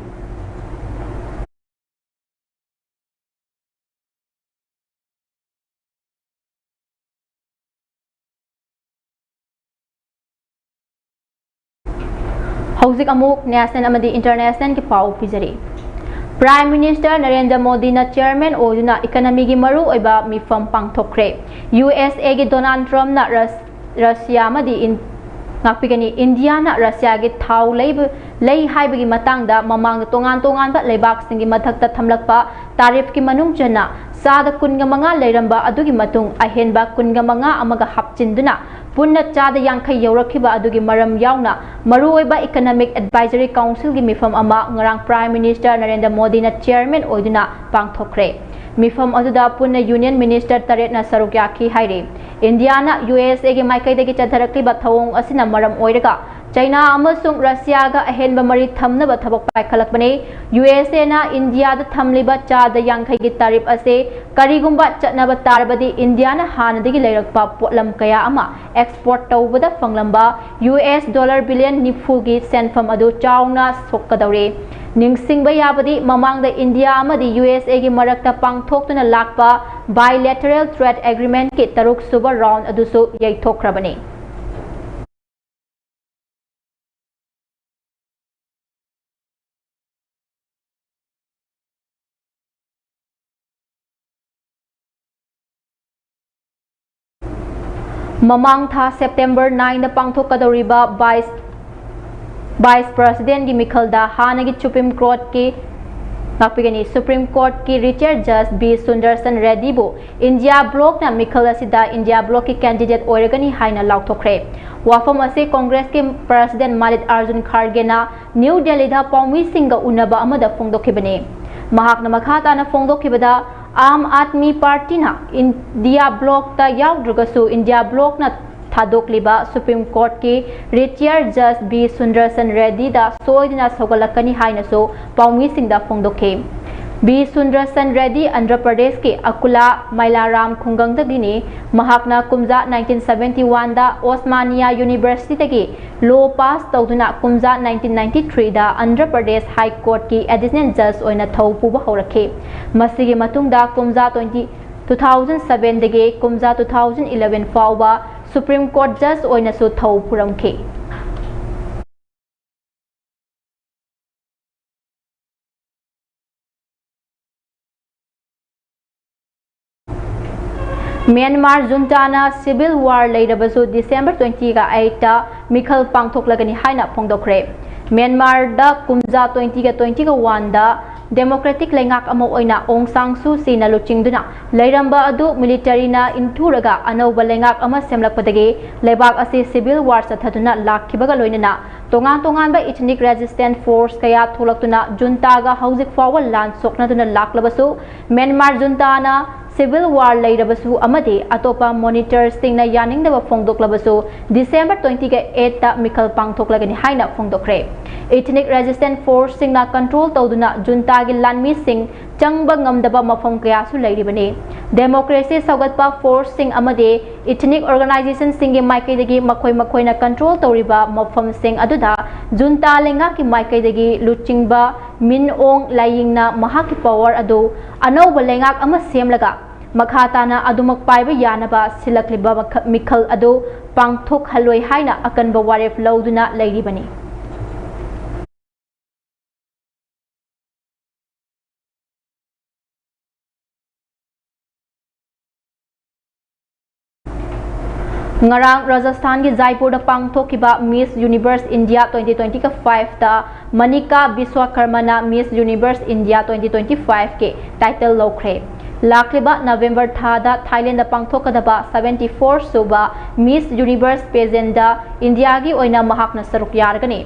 ꯍꯧꯖꯤꯛ ꯑꯃꯨꯛ national ꯑꯃꯗꯤ international ꯒꯤ ꯄꯥꯎ ꯄꯤꯖꯔꯤ꯫ Prime Minister ꯅꯔꯦꯟꯗ꯭ꯔ ꯃꯣꯗꯤꯅ chairman ꯑꯣꯏꯗꯨꯅ economy ꯒꯤ ꯃꯔꯨꯑꯣꯏꯕ ꯃꯤꯐꯝ ꯄꯥꯡꯊꯣꯛꯈ꯭ꯔꯦ꯫ U S A ꯒꯤ Donald Trump ꯅ ꯔꯁ-, ꯔꯁꯤꯌꯥ ꯑꯃꯗꯤ ꯏꯟ-, ꯉꯥꯛꯄꯤꯒꯅꯤ, ꯏꯟꯗꯤꯌꯥꯅ ꯔꯁꯤꯌꯥꯒꯤ ꯊꯥꯎ ꯂꯩꯕ, ꯂꯩ ꯍꯥꯏꯕꯒꯤ ꯃꯇꯥꯡꯗ ꯃꯃꯥꯡꯗ ꯇꯣꯉꯥꯟ ꯇꯣꯉꯥꯟꯕ ꯂꯩꯕꯥꯛꯁꯤꯡꯒꯤ ꯃꯊꯛꯇ ꯊꯝꯂꯛꯄ tariff ꯀꯤ ꯃꯅꯨꯡ ꯆꯟꯅ ꯆꯥꯗ ꯀꯨꯟꯒ ꯃꯉꯥ ꯂꯩꯔꯝꯕ ꯑꯗꯨꯒꯤ ꯃꯇꯨꯡ ꯑꯍꯦꯟꯕ ꯀꯨꯟꯒ ꯃꯉꯥ ꯑꯃꯒ ꯍꯥꯞꯆꯤꯟꯗꯨꯅ ꯄꯨꯟꯅ ꯆꯥꯗ ꯌꯥꯡꯈꯩ ꯌꯧꯔꯛꯈꯤꯕ ꯑꯗꯨꯒꯤ ꯃꯔꯝ ꯌꯥꯎꯅ ꯃꯔꯨꯑꯣꯏꯕ Economic Advisory Council ꯒꯤ ꯃꯤꯐꯝ ꯑꯃ ꯉꯔꯥꯡ Prime Minister ꯅꯔꯦꯟꯗ꯭ꯔ ꯃꯣꯗꯤꯅ chairman ꯑꯣꯏꯗꯨꯅ ꯄꯥꯡꯊꯣꯛꯈ꯭ꯔꯦ꯫ ꯃꯤꯐꯝ ꯑꯗꯨꯗ ꯄꯨꯟꯅ Union Minister ꯇꯔꯦꯠꯅ ꯁꯔꯨꯛ ꯌꯥꯈꯤ ꯍꯥꯏꯔꯤ꯫ ꯏꯟꯗꯤꯌꯥꯅ U S A ꯒꯤ ꯃꯥꯏꯀꯩꯗꯒꯤ ꯆꯠꯊꯔꯛꯂꯤꯕ ꯊꯧꯑꯣꯡ ꯑꯁꯤꯅ ꯃꯔꯝ ꯑꯣꯏꯔꯒ ꯆꯩꯅꯥ ꯑꯃꯁꯨꯡ ꯔꯁꯤꯌꯥꯒ ꯑꯍꯦꯟꯕ ꯃꯔꯤ ꯊꯝꯅꯕ ꯊꯕꯛ ꯄꯥꯏꯈꯠꯂꯛꯄꯅꯤ꯫ U S A ꯅ ꯏꯟꯗꯤꯌꯥꯗ ꯊꯝꯂꯤꯕ ꯆꯥꯗ ꯌꯥꯡꯈꯩꯒꯤ tariff ꯑꯁꯤ ꯀꯔꯤꯒꯨꯝꯕ ꯆꯠꯅꯕ ꯇꯥꯔꯕꯗꯤ ꯏꯟꯗꯤꯌꯥꯅ ꯍꯥꯟꯅꯗꯒꯤ ꯂꯩꯔꯛꯄ ꯄꯣꯠꯂꯝ ꯀꯌꯥ ꯑꯃ export ꯇꯧꯕꯗ ꯐꯪꯂꯝꯕ U S dollar billion ꯅꯤꯐꯨꯒꯤ ꯁꯦꯟꯐꯝ ꯑꯗꯨ ꯆꯥꯎꯅ ꯁꯣꯛꯀꯗꯧꯔꯤ꯫ ꯅꯤꯡꯁꯤꯡꯕ ꯌꯥꯕꯗꯤ, ꯃꯃꯥꯡꯗ ꯏꯟꯗꯤꯌꯥ ꯑꯃꯗꯤ ꯌꯨ ꯑꯦꯁ ꯑꯦꯒꯤ ꯃꯔꯛꯇ ꯄꯥꯡꯊꯣꯛꯇꯨꯅ ꯂꯥꯛꯄ bilateral trade agreementꯀꯤ ꯇꯔꯨꯛ ꯁꯨꯕ round ꯑꯗꯨꯁꯨ ꯌꯩꯊꯣꯛꯈ꯭ꯔꯕꯅꯤ꯫ ꯃꯃꯥꯡ ꯊꯥ September nineꯗ ꯄꯥꯡꯊꯣꯛꯀꯗꯧꯔꯤꯕ Vice, Vice Presidentꯀꯤ ꯃꯤꯈꯜꯗ ꯍꯥꯟꯅꯒꯤ Supreme Courtꯀꯤ, ꯉꯥꯛꯄꯤꯒꯅꯤ, Supreme Courtꯀꯤ retired Judge ꯕꯤ ꯁꯨꯟꯗꯔꯁꯟ ꯔꯦꯗꯤꯕꯨ ꯏꯟꯗꯤꯌꯥ ꯕ꯭ꯂꯣꯛꯅ ꯃꯤꯈꯜ ꯑꯁꯤꯗ ꯏꯟꯗꯤꯌꯥ ꯕ꯭ꯂꯣꯛꯀꯤ candidate ꯑꯣꯏꯔꯒꯅꯤ ꯍꯥꯏꯅ ꯂꯥꯎꯊꯣꯛꯈ꯭ꯔꯦ꯫ ꯋꯥꯐꯝ ꯑꯁꯤ ꯀꯣꯡꯒ꯭ꯔꯦꯁꯀꯤ President ꯃꯥꯂꯤꯠ ꯑꯥꯔꯖꯨꯟ ꯈꯥꯔꯒꯦꯅ ꯅ꯭ꯌꯨ ꯗꯦꯜꯂꯤꯗ ꯄꯥꯎꯃꯤꯁꯤꯡꯒ ꯎꯅꯕ ꯑꯃꯗ ꯐꯣꯡꯗꯣꯛꯈꯤꯕꯅꯤ꯫ ꯃꯍꯥꯛꯅ ꯃꯈꯥ ꯇꯥꯅ ꯐꯣꯡꯗꯣꯛꯈꯤꯕꯗ, ꯑꯥꯝ ꯑꯥꯗꯃꯤ ꯄꯥꯔꯇꯤꯅ ꯏꯟꯗꯤꯌꯥ ꯕ꯭ꯂꯣꯛꯇ ꯌꯥꯎꯗ꯭ꯔꯒꯁꯨ ꯏꯟꯗꯤꯌꯥ ꯕ꯭ꯂꯣꯛꯅ ꯊꯥꯗꯣꯛꯂꯤꯕ Supreme Courtꯀꯤ retired Judge ꯕꯤ ꯁꯨꯟꯗꯔꯁꯟ ꯔꯦꯗꯤꯗ ꯁꯣꯏꯗꯅ ꯁꯧꯒꯠꯂꯛꯀꯅꯤ ꯍꯥꯏꯅꯁꯨ ꯄꯥꯎꯃꯤꯁꯤꯡꯗ ꯐꯣꯡꯗꯣꯛꯈꯤ꯫ ꯕꯤ ꯁꯨꯟꯗꯔꯁꯟ ꯔꯦꯗꯤ ꯑꯟꯙ꯭ꯔ ꯄ꯭ꯔꯗꯦꯁꯀꯤ ꯑꯀꯨꯂꯥ ꯃꯥꯏꯂꯥꯔꯥꯝ ꯈꯨꯡꯒꯪꯗꯒꯤꯅꯤ꯫ ꯃꯍꯥꯛꯅ ꯀꯨꯝꯖꯥ nineteen seventy oneꯗ Osmania Universityꯗꯒꯤ law pass ꯇꯧꯗꯨꯅ ꯀꯨꯝꯖꯥ nineteen ninety threeꯗ Andhra Pradesh High Courtꯀꯤ additional judge ꯑꯣꯏꯅ ꯊꯧ ꯄꯨꯕ ꯍꯧꯔꯛꯈꯤ꯫ ꯃꯁꯤꯒꯤ ꯃꯇꯨꯡꯗ ꯀꯨꯝꯖꯥ twenty, two thousand sevenꯗꯒꯤ ꯀꯨꯝꯖꯥ two thousand eleven ꯐꯥꯎꯕ Supreme Court judge ꯑꯣꯏꯅꯁꯨ ꯊꯧ ꯄꯨꯔꯝꯈꯤ꯫ ꯃ꯭ꯌꯥꯟꯃꯥꯔ ꯖꯨꯟꯇꯥꯅ civil war ꯂꯩꯔꯕꯁꯨ December twentyꯒ eightꯇ ꯃꯤꯈꯜ ꯄꯥꯡꯊꯣꯛꯂꯒꯅꯤ ꯍꯥꯏꯅ ꯐꯣꯡꯗꯣꯛꯈ꯭ꯔꯦ꯫ ꯃ꯭ꯌꯥꯟꯃꯥꯔꯗ ꯀꯨꯝꯖꯥ twentyꯒ twentyꯒ oneꯗ democratic ꯂꯩꯉꯥꯛ ꯑꯃ ꯑꯣꯏꯅ ꯑꯣꯡ ꯁꯥꯡ ꯁꯨ ꯆꯤꯅ ꯂꯨꯆꯤꯡꯗꯨꯅ ꯂꯩꯔꯝꯕ ꯑꯗꯨ militaryꯅ ꯏꯟꯊꯨꯔꯒ ꯑꯅꯧꯕ ꯂꯩꯉꯥꯛ ꯑꯃ ꯁꯦꯝꯂꯛꯄꯗꯒꯤ ꯂꯩꯕꯥꯛ ꯑꯁꯤ civil war ꯆꯠꯊꯗꯨꯅ ꯂꯥꯛꯈꯤꯕꯒ ꯂꯣꯏꯅꯅ ꯇꯣꯉꯥꯟ ꯇꯣꯉꯥꯟꯕ ethnic resistance force ꯀꯌꯥ ꯊꯣꯛꯂꯛꯇꯨꯅ ꯖꯨꯟꯇꯥꯒ ꯍꯧꯖꯤꯛ ꯐꯥꯎꯕ ꯂꯥꯟ ꯁꯣꯛꯅꯗꯨꯅ ꯂꯥꯛꯂꯕꯁꯨ, ꯃ꯭ꯌꯥꯟꯃꯥꯔ ꯖꯨꯟꯇꯥꯅ civil war ꯂꯩꯔꯕꯁꯨ ꯑꯃꯗꯤ ꯑꯇꯣꯞꯄ monitorꯁꯤꯡꯅ ꯌꯥꯅꯤꯡꯗꯕ ꯐꯣꯡꯗꯣꯛꯂꯕꯁꯨ, December twentyꯒ eightꯇ ꯃꯤꯈꯜ ꯄꯥꯡꯊꯣꯛꯂꯒꯅꯤ ꯍꯥꯏꯅ ꯐꯣꯡꯗꯣꯛꯈ꯭ꯔꯦ꯫ Ethnic resistance forceꯁꯤꯡꯅ control ꯇꯧꯗꯨꯅ ꯖꯨꯟꯇꯥꯒꯤ ꯂꯥꯟꯃꯤꯁꯤꯡ ꯆꯪꯕ ꯉꯝꯗꯕ ꯃꯐꯝ ꯀꯌꯥꯁꯨ ꯂꯩꯔꯤꯕꯅꯤ꯫ Democracy ꯁꯧꯒꯠꯄ force ꯁꯤꯡ ꯑꯃꯗꯤ ethnic organization ꯁꯤꯡꯒꯤ ꯃꯥꯏꯀꯩꯗꯒꯤ ꯃꯈꯣꯏ ꯃꯈꯣꯏꯅ control ꯇꯧꯔꯤꯕ ꯃꯐꯝꯁꯤꯡ ꯑꯗꯨꯗ junta ꯂꯩꯉꯥꯛꯀꯤ ꯃꯥꯏꯀꯩꯗꯒꯤ ꯂꯨꯆꯤꯡꯕ Min Aung Hlaing ꯅ ꯃꯍꯥꯛꯀꯤ power ꯑꯗꯨ ꯑꯅꯧꯕ ꯂꯩꯉꯥꯛ ꯑꯃ ꯁꯦꯝꯂꯒ ꯃꯈꯥ ꯇꯥꯅ ꯑꯗꯨꯃꯛ ꯄꯥꯏꯕ ꯌꯥꯅꯕ ꯁꯤꯜꯂꯛꯂꯤꯕ ꯃꯈ-, ꯃꯤꯈꯜ ꯑꯗꯨ ꯄꯥꯡꯊꯣꯛꯍꯜꯂꯣꯏ ꯍꯥꯏꯅ ꯑꯀꯟꯕ ꯋꯥꯔꯦꯞ ꯂꯧꯗꯨꯅ ꯂꯩꯔꯤꯕꯅꯤ꯫ ꯉꯔꯥꯡ ꯔꯥꯖꯁꯊꯥꯟꯒꯤ ꯖꯥꯏꯄꯨꯔꯗ ꯄꯥꯡꯊꯣꯛꯈꯤꯕ Miss Universe India twenty twenty-five ꯇ ꯃꯅꯤꯀꯥ ꯕꯤꯁ꯭ꯋꯥꯀꯔꯃꯅ Miss Universe India twenty twenty-five ꯀꯤ title ꯂꯧꯈ꯭ꯔꯦ꯫ ꯂꯥꯛꯂꯤꯕ ꯅꯕꯦꯝꯕꯔ ꯊꯥꯗ ꯊꯥꯏꯂꯦꯟꯗ ꯄꯥꯡꯊꯣꯛꯀꯗꯕ seventy-four ꯁꯨꯕ Miss Universe pageant ꯗ ꯏꯟꯗꯤꯌꯥꯒꯤ ꯑꯣꯏꯅ ꯃꯍꯥꯛꯅ ꯁꯔꯨꯛ ꯌꯥꯔꯒꯅꯤ꯫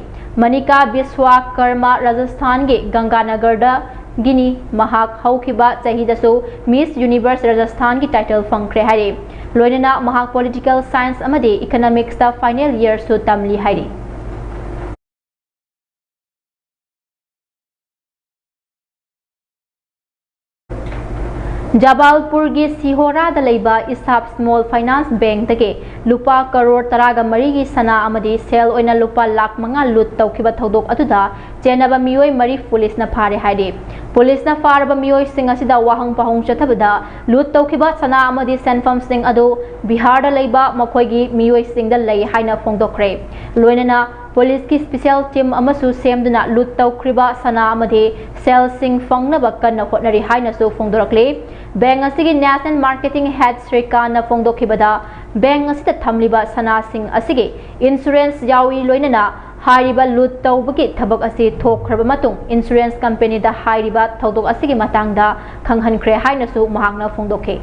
ꯃꯅꯤꯀꯥ ꯕꯤꯁ꯭ꯋꯥꯀꯔꯃ ꯔꯥꯖꯁꯊꯥꯟꯒꯤ ꯒꯪꯒꯥꯅꯒꯔꯗꯒꯤꯅꯤ꯫ ꯃꯍꯥꯛ ꯍꯧꯈꯤꯕ ꯆꯍꯤꯗꯁꯨ Miss Universe ꯔꯥꯖꯁꯊꯥꯟꯒꯤ title ꯐꯪꯈ꯭ꯔꯦ ꯍꯥꯏꯔꯤ꯫ ꯂꯣꯏꯅꯅ ꯃꯍꯥꯛ political science ꯑꯃꯗꯤ economics ꯇ final year ꯁꯨ ꯇꯝꯂꯤ ꯍꯥꯏꯔꯤ꯫ ꯖꯕꯥꯜꯄꯨꯔꯒꯤ ꯁꯤꯍꯣꯔꯥꯗ ꯂꯩꯕ ꯏꯁꯥꯞ Small Finance Bank ꯇꯒꯤ ꯂꯨꯄꯥ ꯀꯔꯣꯔ ꯇꯔꯥꯒ ꯃꯔꯤꯒꯤ ꯁꯅꯥ ꯑꯃꯗꯤ ꯁꯦꯜ ꯑꯣꯏꯅ ꯂꯨꯄꯥ ꯂꯥꯈ ꯃꯉꯥ ꯂꯨꯠ ꯇꯧꯈꯤꯕ ꯊꯧꯗꯣꯛ ꯑꯗꯨꯗ ꯆꯦꯟꯅꯕ ꯃꯤꯑꯣꯏ ꯃꯔꯤ ꯄꯨꯂꯤꯁꯅ ꯐꯥꯔꯦ ꯍꯥꯏꯔꯤ꯫ ꯄꯨꯂꯤꯁꯅ ꯐꯥꯔꯕ ꯃꯤꯑꯣꯏꯁꯤꯡ ꯑꯁꯤꯗ ꯋꯥꯍꯪ ꯄꯥꯎꯍꯪ ꯆꯠꯊꯕꯗ ꯂꯨꯠ ꯇꯧꯈꯤꯕ ꯁꯅꯥ ꯑꯃꯗꯤ ꯁꯦꯟꯐꯝꯁꯤꯡ ꯑꯗꯨ ꯕꯤꯍꯥꯔꯗ ꯂꯩꯕ ꯃꯈꯣꯏꯒꯤ ꯃꯤꯑꯣꯏꯁꯤꯡꯗ ꯂꯩ ꯍꯥꯏꯅ ꯐꯣꯡꯗꯣꯛꯈ꯭ꯔꯦ꯫ ꯂꯣꯏꯅꯅ ꯄꯨꯂꯤꯁꯀꯤ special team ꯑꯃꯁꯨ ꯁꯦꯝꯗꯨꯅ ꯂꯨꯠ ꯇꯧꯈ꯭ꯔꯤꯕ ꯁꯅꯥ ꯑꯃꯗꯤ ꯁꯦꯜꯁꯤꯡ ꯐꯪꯅꯕ ꯀꯟꯅ ꯍꯣꯠꯅꯔꯤ ꯍꯥꯏꯅꯁꯨ ꯐꯣꯡꯗꯣꯔꯛꯂꯤ꯫ Bank ꯑꯁꯤꯒꯤ National Marketing Head ꯁ꯭ꯔꯤꯀꯥꯟꯅ ꯐꯣꯡꯗꯣꯛꯈꯤꯕꯗ, bank ꯑꯁꯤꯗ ꯊꯝꯂꯤꯕ ꯁꯅꯥꯁꯤꯡ ꯑꯁꯤꯒꯤ insurance ꯌꯥꯎꯏ, ꯂꯣꯏꯅꯅ ꯍꯥꯏꯔꯤꯕ ꯂꯨꯠ ꯇꯧꯕꯒꯤ ꯊꯕꯛ ꯑꯁꯤ ꯊꯣꯛꯈ꯭ꯔꯕ ꯃꯇꯨꯡ insurance company ꯗ ꯍꯥꯏꯔꯤꯕ ꯊꯧꯗꯣꯛ ꯑꯁꯤꯒꯤ ꯃꯇꯥꯡꯗ ꯈꯪꯍꯟꯈ꯭ꯔꯦ ꯍꯥꯏꯅꯁꯨ ꯃꯍꯥꯛꯅ ꯐꯣꯡꯗꯣꯛꯈꯤ꯫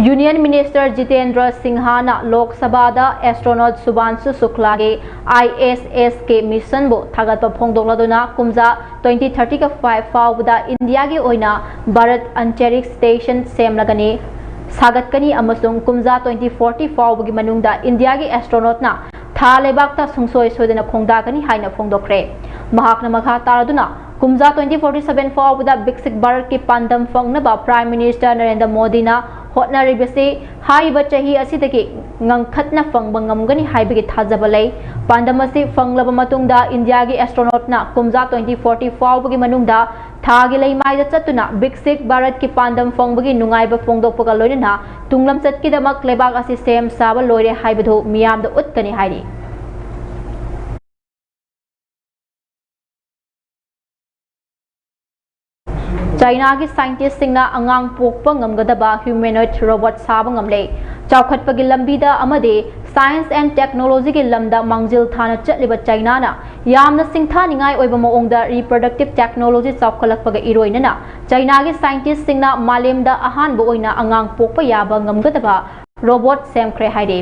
Union Minister ꯖꯤꯇꯦꯟꯗ꯭ꯔ ꯁꯤꯡꯍꯅ ꯂꯣꯛ ꯁꯚꯥꯗ astronaut ꯁꯨꯚꯥꯟꯁꯨ ꯁꯨꯀ꯭ꯂꯥꯒꯤ I S S ꯀꯤ mission ꯕꯨ ꯊꯥꯒꯠꯄ ꯐꯣꯡꯗꯣꯛꯂꯗꯨꯅ ꯀꯨꯝꯖꯥ twenty thirty-five ꯐꯥꯎꯕꯗ ꯏꯟꯗꯤꯌꯥꯒꯤ ꯑꯣꯏꯅ ꯚꯥꯔꯠ Antariksh Station ꯁꯦꯝꯂꯒꯅꯤ, ꯁꯥꯒꯠꯀꯅꯤ ꯑꯃꯁꯨꯡ ꯀꯨꯝꯖꯥ twenty forty ꯐꯥꯎꯕꯒꯤ ꯃꯅꯨꯡꯗ ꯏꯟꯗꯤꯌꯥꯒꯤ astronaut ꯅ ꯊꯥ ꯂꯩꯕꯥꯛꯇ ꯁꯨꯡꯁꯣꯏ ꯁꯣꯏꯗꯅ ꯈꯣꯡꯗꯥꯒꯅꯤ ꯍꯥꯏꯅ ꯐꯣꯡꯗꯣꯛꯈ꯭ꯔꯦ꯫ ꯃꯍꯥꯛꯅ ꯃꯈꯥ ꯇꯥꯔꯗꯨꯅ, ꯀꯨꯝꯖꯥ twenty forty seven ꯐꯥꯎꯕꯗ ꯕꯤꯛꯁꯤꯛ ꯚꯥꯔꯠꯀꯤ ꯄꯥꯟꯗꯝ ꯐꯪꯅꯕ Prime Minister ꯅꯔꯦꯟꯗ꯭ꯔ ꯃꯣꯗꯤꯅ ꯍꯣꯠꯅꯔꯤꯕꯁꯤ ꯍꯥꯏꯔꯤꯕ ꯆꯍꯤ ꯑꯁꯤꯗꯒꯤ ꯉꯪꯈꯠꯅ ꯐꯪꯕ ꯉꯝꯒꯅꯤ ꯍꯥꯏꯕꯒꯤ ꯊꯥꯖꯕ ꯂꯩ꯫ ꯄꯥꯟꯗꯝ ꯑꯁꯤ ꯐꯪꯂꯕ ꯃꯇꯨꯡꯗ ꯏꯟꯗꯤꯌꯥꯒꯤ astronaut ꯅ ꯀꯨꯝꯖꯥ twenty forty ꯐꯥꯎꯕꯒꯤ ꯃꯅꯨꯡꯗ ꯊꯥꯒꯤ ꯂꯩꯃꯥꯏꯗ ꯆꯠꯇꯨꯅ ꯕꯤꯛꯁꯤꯛ ꯚꯥꯔꯠꯀꯤ ꯄꯥꯟꯗꯝ ꯐꯪꯕꯒꯤ ꯅꯨꯡꯉꯥꯏꯕ ꯐꯣꯡꯗꯣꯛꯄꯒ ꯂꯣꯏꯅꯅ ꯇꯨꯡꯂꯝꯆꯠꯀꯤꯗꯃꯛ ꯂꯩꯕꯥꯛ ꯑꯁꯤ ꯁꯦꯝ ꯁꯥꯕ ꯂꯣꯏꯔꯦ ꯍꯥꯏꯕꯗꯨ ꯃꯤꯌꯥꯝꯗ ꯎꯠꯀꯅꯤ ꯍꯥꯏꯔꯤ꯫ ꯆꯥꯏꯅꯥꯒꯤ scientist ꯁꯤꯡꯅ ꯑꯉꯥꯡ ꯄꯣꯛꯄ ꯉꯝꯒꯗꯕ humanoid robot ꯁꯥꯕ ꯉꯝꯂꯦ꯫ ꯆꯥꯎꯈꯠꯄꯒꯤ ꯂꯝꯕꯤꯗ ꯑꯃꯗꯤ science and technology ꯒꯤ ꯂꯝꯗ ꯃꯥꯡꯖꯤꯜ ꯊꯥꯅ ꯆꯠꯂꯤꯕ ꯆꯥꯏꯅꯥꯅ ꯌꯥꯝꯅ ꯁꯤꯡꯊꯥꯅꯤꯡꯉꯥꯏ ꯑꯣꯏꯕ ꯃꯑꯣꯡꯗ reproductive technology ꯆꯥꯎꯈꯠꯂꯛꯄꯒ ꯏꯔꯣꯏꯅꯅ ꯆꯥꯏꯅꯥꯒꯤ scientist ꯁꯤꯡꯅ ꯃꯥꯂꯦꯝꯗ ꯑꯍꯥꯟꯕ ꯑꯣꯏꯅ ꯑꯉꯥꯡ ꯄꯣꯛꯄ ꯌꯥꯕ ꯉꯝꯒꯗꯕ robot ꯁꯦꯝꯈ꯭ꯔꯦ ꯍꯥꯏꯔꯤ꯫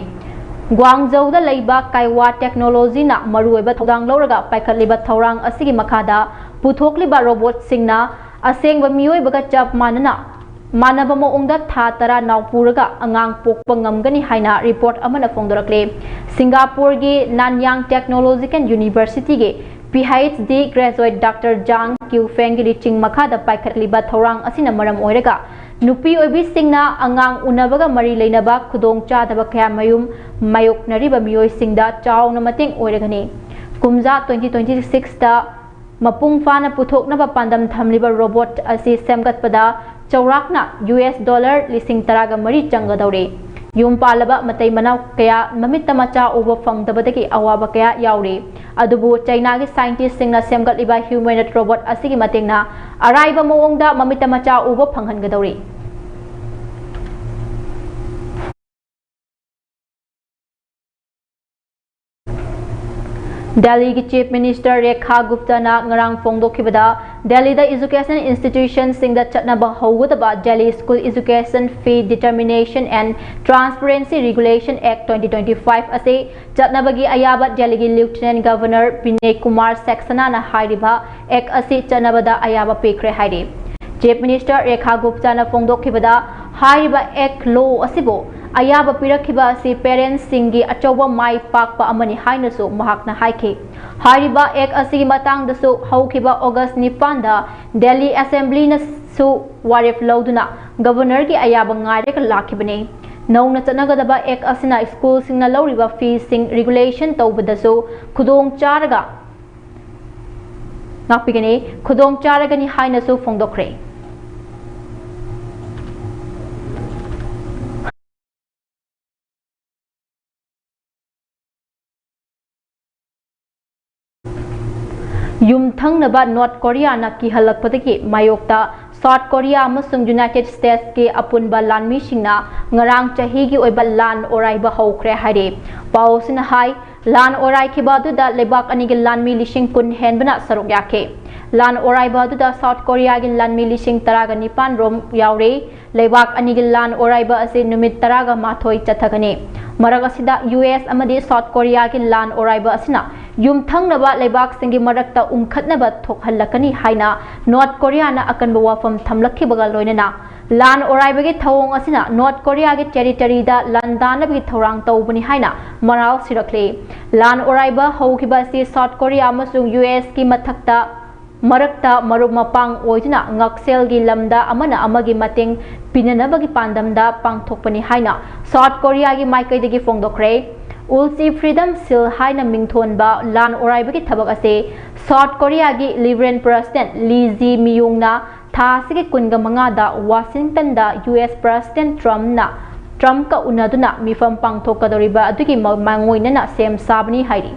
ꯒ꯭ꯋꯥꯡꯖꯧꯗ ꯂꯩꯕ ꯀꯥꯏꯋꯥ technology ꯅ ꯃꯔꯨꯑꯣꯏꯕ ꯊꯧꯗꯥꯡ ꯂꯧꯔꯒ ꯄꯥꯏꯈꯠꯂꯤꯕ ꯊꯧꯔꯥꯡ ꯑꯁꯤꯒꯤ ꯃꯈꯥꯗ ꯄꯨꯊꯣꯛꯂꯤꯕ robot ꯁꯤꯡꯅ ꯑꯁꯦꯡꯕ ꯃꯤꯑꯣꯏꯕꯒ ꯆꯞ ꯃꯥꯟꯅꯅ, ꯃꯥꯟꯅꯕ ꯃꯑꯣꯡꯗ ꯊꯥ ꯇꯔꯥ ꯅꯥꯎ ꯄꯨꯔꯒ ꯑꯉꯥꯡ ꯄꯣꯛꯄ ꯉꯝꯒꯅꯤ ꯍꯥꯏꯅ report ꯑꯃꯅ ꯐꯣꯡꯗꯣꯔꯛꯂꯦ꯫ ꯁꯤꯡꯒꯥꯄꯨꯔꯒꯤ Nanyang Technological University ꯒꯤ PhD graduate Doctor Zhang Qiufeng ꯒꯤ ꯂꯨꯆꯤꯡ ꯃꯈꯥꯗ ꯄꯥꯏꯈꯠꯂꯤꯕ ꯊꯧꯔꯥꯡ ꯑꯁꯤꯅ ꯃꯔꯝ ꯑꯣꯏꯔꯒ ꯅꯨꯄꯤ ꯑꯣꯏꯕꯤꯁꯤꯡꯅ ꯑꯉꯥꯡ ꯎꯅꯕꯒ ꯃꯔꯤ ꯂꯩꯅꯕ ꯈꯨꯗꯣꯡꯆꯥꯗꯕ ꯀꯌꯥ ꯃꯌꯨꯝ ꯃꯥꯌꯣꯛꯅꯔꯤꯕ ꯃꯤꯑꯣꯏꯁꯤꯡꯗ ꯆꯥꯎꯅ ꯃꯇꯦꯡ ꯑꯣꯏꯔꯒꯅꯤ꯫ ꯀꯨꯝꯖꯥ twenty twenty six ꯇ ꯃꯄꯨꯡ ꯐꯥꯅ ꯄꯨꯊꯣꯛꯅꯕ ꯄꯥꯟꯗꯝ ꯊꯝꯂꯤꯕ robot ꯑꯁꯤ ꯁꯦꯝꯒꯠꯄꯗ ꯆꯥꯎꯔꯥꯛꯅ US dollar ꯂꯤꯁꯤꯡ ꯇꯔꯥꯒ ꯃꯔꯤ ꯆꯪꯒꯗꯧꯔꯤ꯫ ꯌꯨꯝ ꯄꯥꯜꯂꯕ ꯃꯇꯩ ꯃꯅꯥꯎ ꯀꯌꯥ ꯃꯃꯤꯠꯇ ꯃꯆꯥ ꯎꯕ ꯐꯪꯗꯕꯗꯒꯤ ꯑꯋꯥꯕ ꯀꯌꯥ ꯌꯥꯎꯔꯤ꯫ ꯑꯗꯨꯕꯨ ꯆꯥꯏꯅꯥꯒꯤ scientist ꯁꯤꯡꯅ ꯁꯦꯝꯒꯠꯂꯤꯕ humanoid robot ꯑꯁꯤꯒꯤ ꯃꯇꯦꯡꯅ ꯑꯔꯥꯏꯕ ꯃꯑꯣꯡꯗ ꯃꯃꯤꯠꯇ ꯃꯆꯥ ꯎꯕ ꯐꯪꯍꯟꯒꯗꯧꯔꯤ꯫ ꯗꯦꯜꯂꯤꯒꯤ Chief Minister ꯔꯦꯈꯥ ꯒꯨꯞꯇꯅ ꯉꯔꯥꯡ ꯐꯣꯡꯗꯣꯛꯈꯤꯕꯗ, ꯗꯦꯜꯂꯤꯗ education institution ꯁꯤꯡꯗ ꯆꯠꯅꯕ ꯍꯧꯒꯗꯕ Delhi School Education Fee Determination and Transparency Regulation Act twenty twenty five ꯑꯁꯤ ꯆꯠꯅꯕꯒꯤ ꯑꯌꯥꯕ ꯗꯦꯜꯂꯤꯒꯤ Lieutenant Governor ꯕꯤꯅꯦ ꯀꯨꯃꯥꯔ ꯁꯦꯛꯁꯅꯥꯅ ꯍꯥꯏꯔꯤꯕ act ꯑꯁꯤ ꯆꯠꯅꯕꯗ ꯑꯌꯥꯕ ꯄꯤꯈ꯭ꯔꯦ ꯍꯥꯏꯔꯤ꯫ Chief Minister ꯔꯦꯈꯥ ꯒꯨꯞꯇꯥꯅ ꯐꯣꯡꯗꯣꯛꯈꯤꯕꯗ, ꯍꯥꯏꯔꯤꯕ act, law ꯑꯁꯤꯕꯨ ꯑꯌꯥꯕ ꯄꯤꯔꯛꯈꯤꯕ ꯑꯁꯤ parents ꯁꯤꯡꯒꯤ ꯑꯆꯧꯕ ꯃꯥꯏ ꯄꯥꯛꯄ ꯑꯃꯅꯤ ꯍꯥꯏꯅꯁꯨ ꯃꯍꯥꯛꯅ ꯍꯥꯏꯈꯤ꯫ ꯍꯥꯏꯔꯤꯕ act ꯑꯁꯤꯒꯤ ꯃꯇꯥꯡꯗꯁꯨ ꯍꯧꯈꯤꯕ August ꯅꯤꯄꯥꯟꯗ Delhi Assembly ꯅꯁꯨ ꯋꯥꯔꯦꯞ ꯂꯧꯗꯨꯅ Governor ꯒꯤ ꯑꯌꯥꯕ ꯉꯥꯏꯔꯒ ꯂꯥꯛꯈꯤꯕꯅꯤ꯫ ꯅꯧꯅ ꯆꯠꯅꯒꯗꯕ act ꯑꯁꯤꯅ school ꯁꯤꯡꯅ ꯂꯧꯔꯤꯕ fees ꯁꯤꯡ regulation ꯇꯧꯕꯗꯁꯨ ꯈꯨꯗꯣꯡ ꯆꯥꯔꯒ ꯉꯥꯛꯄꯤꯒꯅꯤ, ꯈꯨꯗꯣꯡ ꯆꯥꯔꯒꯅꯤ ꯍꯥꯏꯅꯁꯨ ꯐꯣꯡꯗꯣꯛꯈ꯭ꯔꯦ꯫ ꯌꯨꯝꯊꯪꯅꯕ North Korea ꯅ ꯀꯤꯍꯜꯂꯛꯄꯗꯒꯤ ꯃꯥꯌꯣꯛꯇ South Korea ꯑꯃꯁꯨꯡ United States ꯀꯤ ꯑꯄꯨꯟꯕ ꯂꯥꯟꯃꯤꯁꯤꯡꯅ ꯉꯔꯥꯡ ꯆꯍꯤꯒꯤ ꯑꯣꯏꯕ ꯂꯥꯟ ꯑꯣꯔꯥꯏꯕ ꯍꯧꯈ꯭ꯔꯦ ꯍꯥꯏꯔꯤ꯫ ꯄꯥꯎ ꯑꯁꯤꯅ ꯍꯥꯏ, ꯂꯥꯟ ꯑꯣꯔꯥꯏꯈꯤꯕ ꯑꯗꯨꯗ ꯂꯩꯕꯥꯛ ꯑꯅꯤꯒꯤ ꯂꯥꯟꯃꯤ ꯂꯤꯁꯤꯡ ꯀꯨꯟ ꯍꯦꯟꯕꯅ ꯁꯔꯨꯛ ꯌꯥꯈꯤ꯫ ꯂꯥꯟ ꯑꯣꯔꯥꯏꯕ ꯑꯗꯨꯗ South Korea ꯒꯤ ꯂꯥꯟꯃꯤ ꯂꯤꯁꯤꯡ ꯇꯔꯥꯒ ꯅꯤꯄꯥꯟ ꯔꯣꯝ ꯌꯥꯎꯔꯤ꯫ ꯂꯩꯕꯥꯛ ꯑꯅꯤꯒꯤ ꯂꯥꯟ ꯑꯣꯔꯥꯏꯕ ꯑꯁꯤ ꯅꯨꯃꯤꯠ ꯇꯔꯥꯒ ꯃꯥꯊꯣꯏ ꯆꯠꯊꯒꯅꯤ꯫ ꯃꯔꯛ ꯑꯁꯤꯗ U S ꯑꯃꯗꯤ South Korea ꯒꯤ ꯂꯥꯟ ꯑꯣꯔꯥꯏꯕ ꯑꯁꯤꯅ ꯌꯨꯝꯊꯪꯅꯕ ꯂꯩꯕꯥꯛꯁꯤꯡꯒꯤ ꯃꯔꯛꯇ ꯎꯪꯈꯠꯅꯕ ꯊꯣꯛꯍꯜꯂꯛꯀꯅꯤ ꯍꯥꯏꯅ North Korea ꯅ ꯑꯀꯟꯕ ꯋꯥꯐꯝ ꯊꯝꯂꯛꯈꯤꯕꯒ ꯂꯣꯏꯅꯅ, ꯂꯥꯟ ꯑꯣꯔꯥꯏꯕꯒꯤ ꯊꯧꯑꯣꯡ ꯑꯁꯤꯅ North Korea ꯒꯤ territory ꯗ ꯂꯥꯟꯗꯥꯅꯕꯒꯤ ꯊꯧꯔꯥꯡ ꯇꯧꯕꯅꯤ ꯍꯥꯏꯅ ꯃꯔꯥꯜ ꯁꯤꯔꯛꯂꯤ꯫ ꯂꯥꯟ ꯑꯣꯔꯥꯏꯕ ꯍꯧꯈꯤꯕ ꯑꯁꯤ South Korea ꯑꯃꯁꯨꯡ U S ꯀꯤ ꯃꯊꯛꯇ, ꯃꯔꯛꯇ ꯃꯔꯨꯞ ꯃꯄꯥꯡ ꯑꯣꯏꯗꯨꯅ ꯉꯥꯛꯁꯦꯜꯒꯤ ꯂꯝꯗ ꯑꯃꯅ ꯑꯃꯒꯤ ꯃꯇꯦꯡ ꯄꯤꯅꯅꯕꯒꯤ ꯄꯥꯟꯗꯝꯗ ꯄꯥꯡꯊꯣꯛꯄꯅꯤ ꯍꯥꯏꯅ South Korea ꯒꯤ ꯃꯥꯏꯀꯩꯗꯒꯤ ꯐꯣꯡꯗꯣꯛꯈ꯭ꯔꯦ꯫ Ulchi Freedom Shield ꯍꯥꯏꯅ ꯃꯤꯡꯊꯣꯟꯕ ꯂꯥꯟ ꯑꯣꯔꯥꯏꯕꯒꯤ ꯊꯕꯛ ꯑꯁꯤ South Korea ꯒꯤ Libyan President Lee Jae-myung ꯅ ꯊꯥ ꯑꯁꯤꯒꯤ ꯀꯨꯟꯒ ꯃꯉꯥꯗ Washington ꯗ U S President Trump ꯅ, Trump ꯀ ꯎꯅꯗꯨꯅ ꯃꯤꯐꯝ ꯄꯥꯡꯊꯣꯛꯀꯗꯧꯔꯤꯕ ꯑꯗꯨꯒꯤ ꯃ-, ꯃꯥꯡꯑꯣꯏꯅꯅ ꯁꯦꯝ ꯁꯥꯕꯅꯤ ꯍꯥꯏꯔꯤ꯫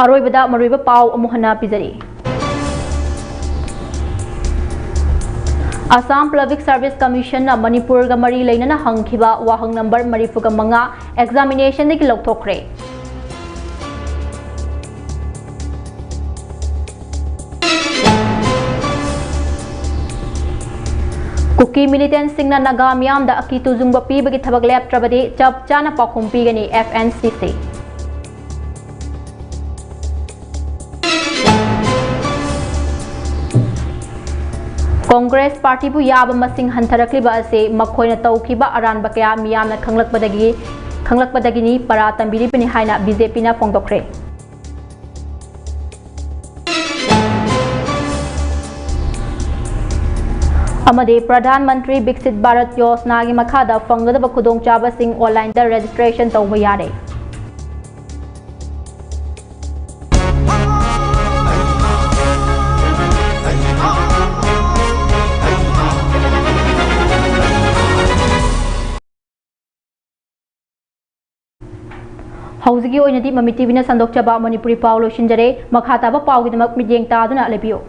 ꯑꯔꯣꯏꯕꯗ ꯃꯔꯨꯑꯣꯏꯕ ꯄꯥꯎ ꯑꯃꯨꯛ ꯍꯟꯅ ꯄꯤꯖꯔꯤ꯫ Assam Public Service Commission ꯅ ꯃꯅꯤꯄꯨꯔꯒ ꯃꯔꯤ ꯂꯩꯅꯅ ꯍꯪꯈꯤꯕ ꯋꯥꯍꯪ number ꯃꯔꯤꯐꯨꯒ ꯃꯉꯥ examination ꯗꯒꯤ ꯂꯧꯊꯣꯛꯈ꯭ꯔꯦ꯫ ꯀꯨꯀꯤ militant ꯁꯤꯡꯅ ꯅꯥꯒꯥ ꯃꯤꯌꯥꯝꯗ ꯑꯀꯤ ꯇꯨꯖꯨꯡꯕ ꯄꯤꯕꯒꯤ ꯊꯕꯛ ꯂꯦꯞꯇ꯭ꯔꯕꯗꯤ ꯆꯞ ꯆꯥꯅ ꯄꯥꯎꯈꯨꯝ ꯄꯤꯒꯅꯤ, F N C C꯫ Congress ꯄꯥꯔꯇꯤꯕꯨ ꯌꯥꯕ ꯃꯁꯤꯡ ꯍꯟꯊꯔꯛꯂꯤꯕ ꯑꯁꯤ ꯃꯈꯣꯏꯅ ꯇꯧꯈꯤꯕ ꯑꯔꯥꯟꯕ ꯀꯌꯥ ꯃꯤꯌꯥꯝꯅ ꯈꯪꯂꯛꯄꯗꯒꯤ, ꯈꯪꯂꯛꯄꯗꯒꯤꯅꯤ ꯄꯔꯥ ꯇꯝꯕꯤꯔꯤꯕꯅꯤ ꯍꯥꯏꯅ ꯕꯤ ꯖꯦ ꯄꯤꯅ ꯐꯣꯡꯗꯣꯛꯈ꯭ꯔꯦ꯫ ꯑꯃꯗꯤ ꯄ꯭ꯔꯙꯥꯟ ꯃꯟꯇ꯭ꯔꯤ ꯕꯤꯛꯁꯤꯠ ꯚꯥꯔꯠ ꯌꯣꯖꯅꯥꯒꯤ ꯃꯈꯥꯗ ꯐꯪꯒꯗꯕ ꯈꯨꯗꯣꯡꯆꯥꯕꯁꯤꯡ ꯑꯣꯟꯂꯥꯏꯟꯗ ꯔꯦꯖꯤꯁꯇ꯭ꯔꯦꯁꯟ ꯇꯧꯕ ꯌꯥꯔꯦ꯫ ꯍꯧꯖꯤꯛꯀꯤ ꯑꯣꯏꯅꯗꯤ ꯃꯃꯤ ꯇꯤ ꯚꯤꯅ ꯁꯟꯗꯣꯛꯆꯕ ꯃꯅꯤꯄꯨꯔꯤ ꯄꯥꯎ ꯂꯣꯏꯁꯤꯟꯖꯔꯦ꯫ ꯃꯈꯥ ꯇꯥꯕ ꯄꯥꯎꯒꯤꯗꯃꯛ ꯃꯤꯠꯌꯦꯡ ꯇꯥꯗꯨꯅ ꯂꯩꯕꯤꯌꯨ꯫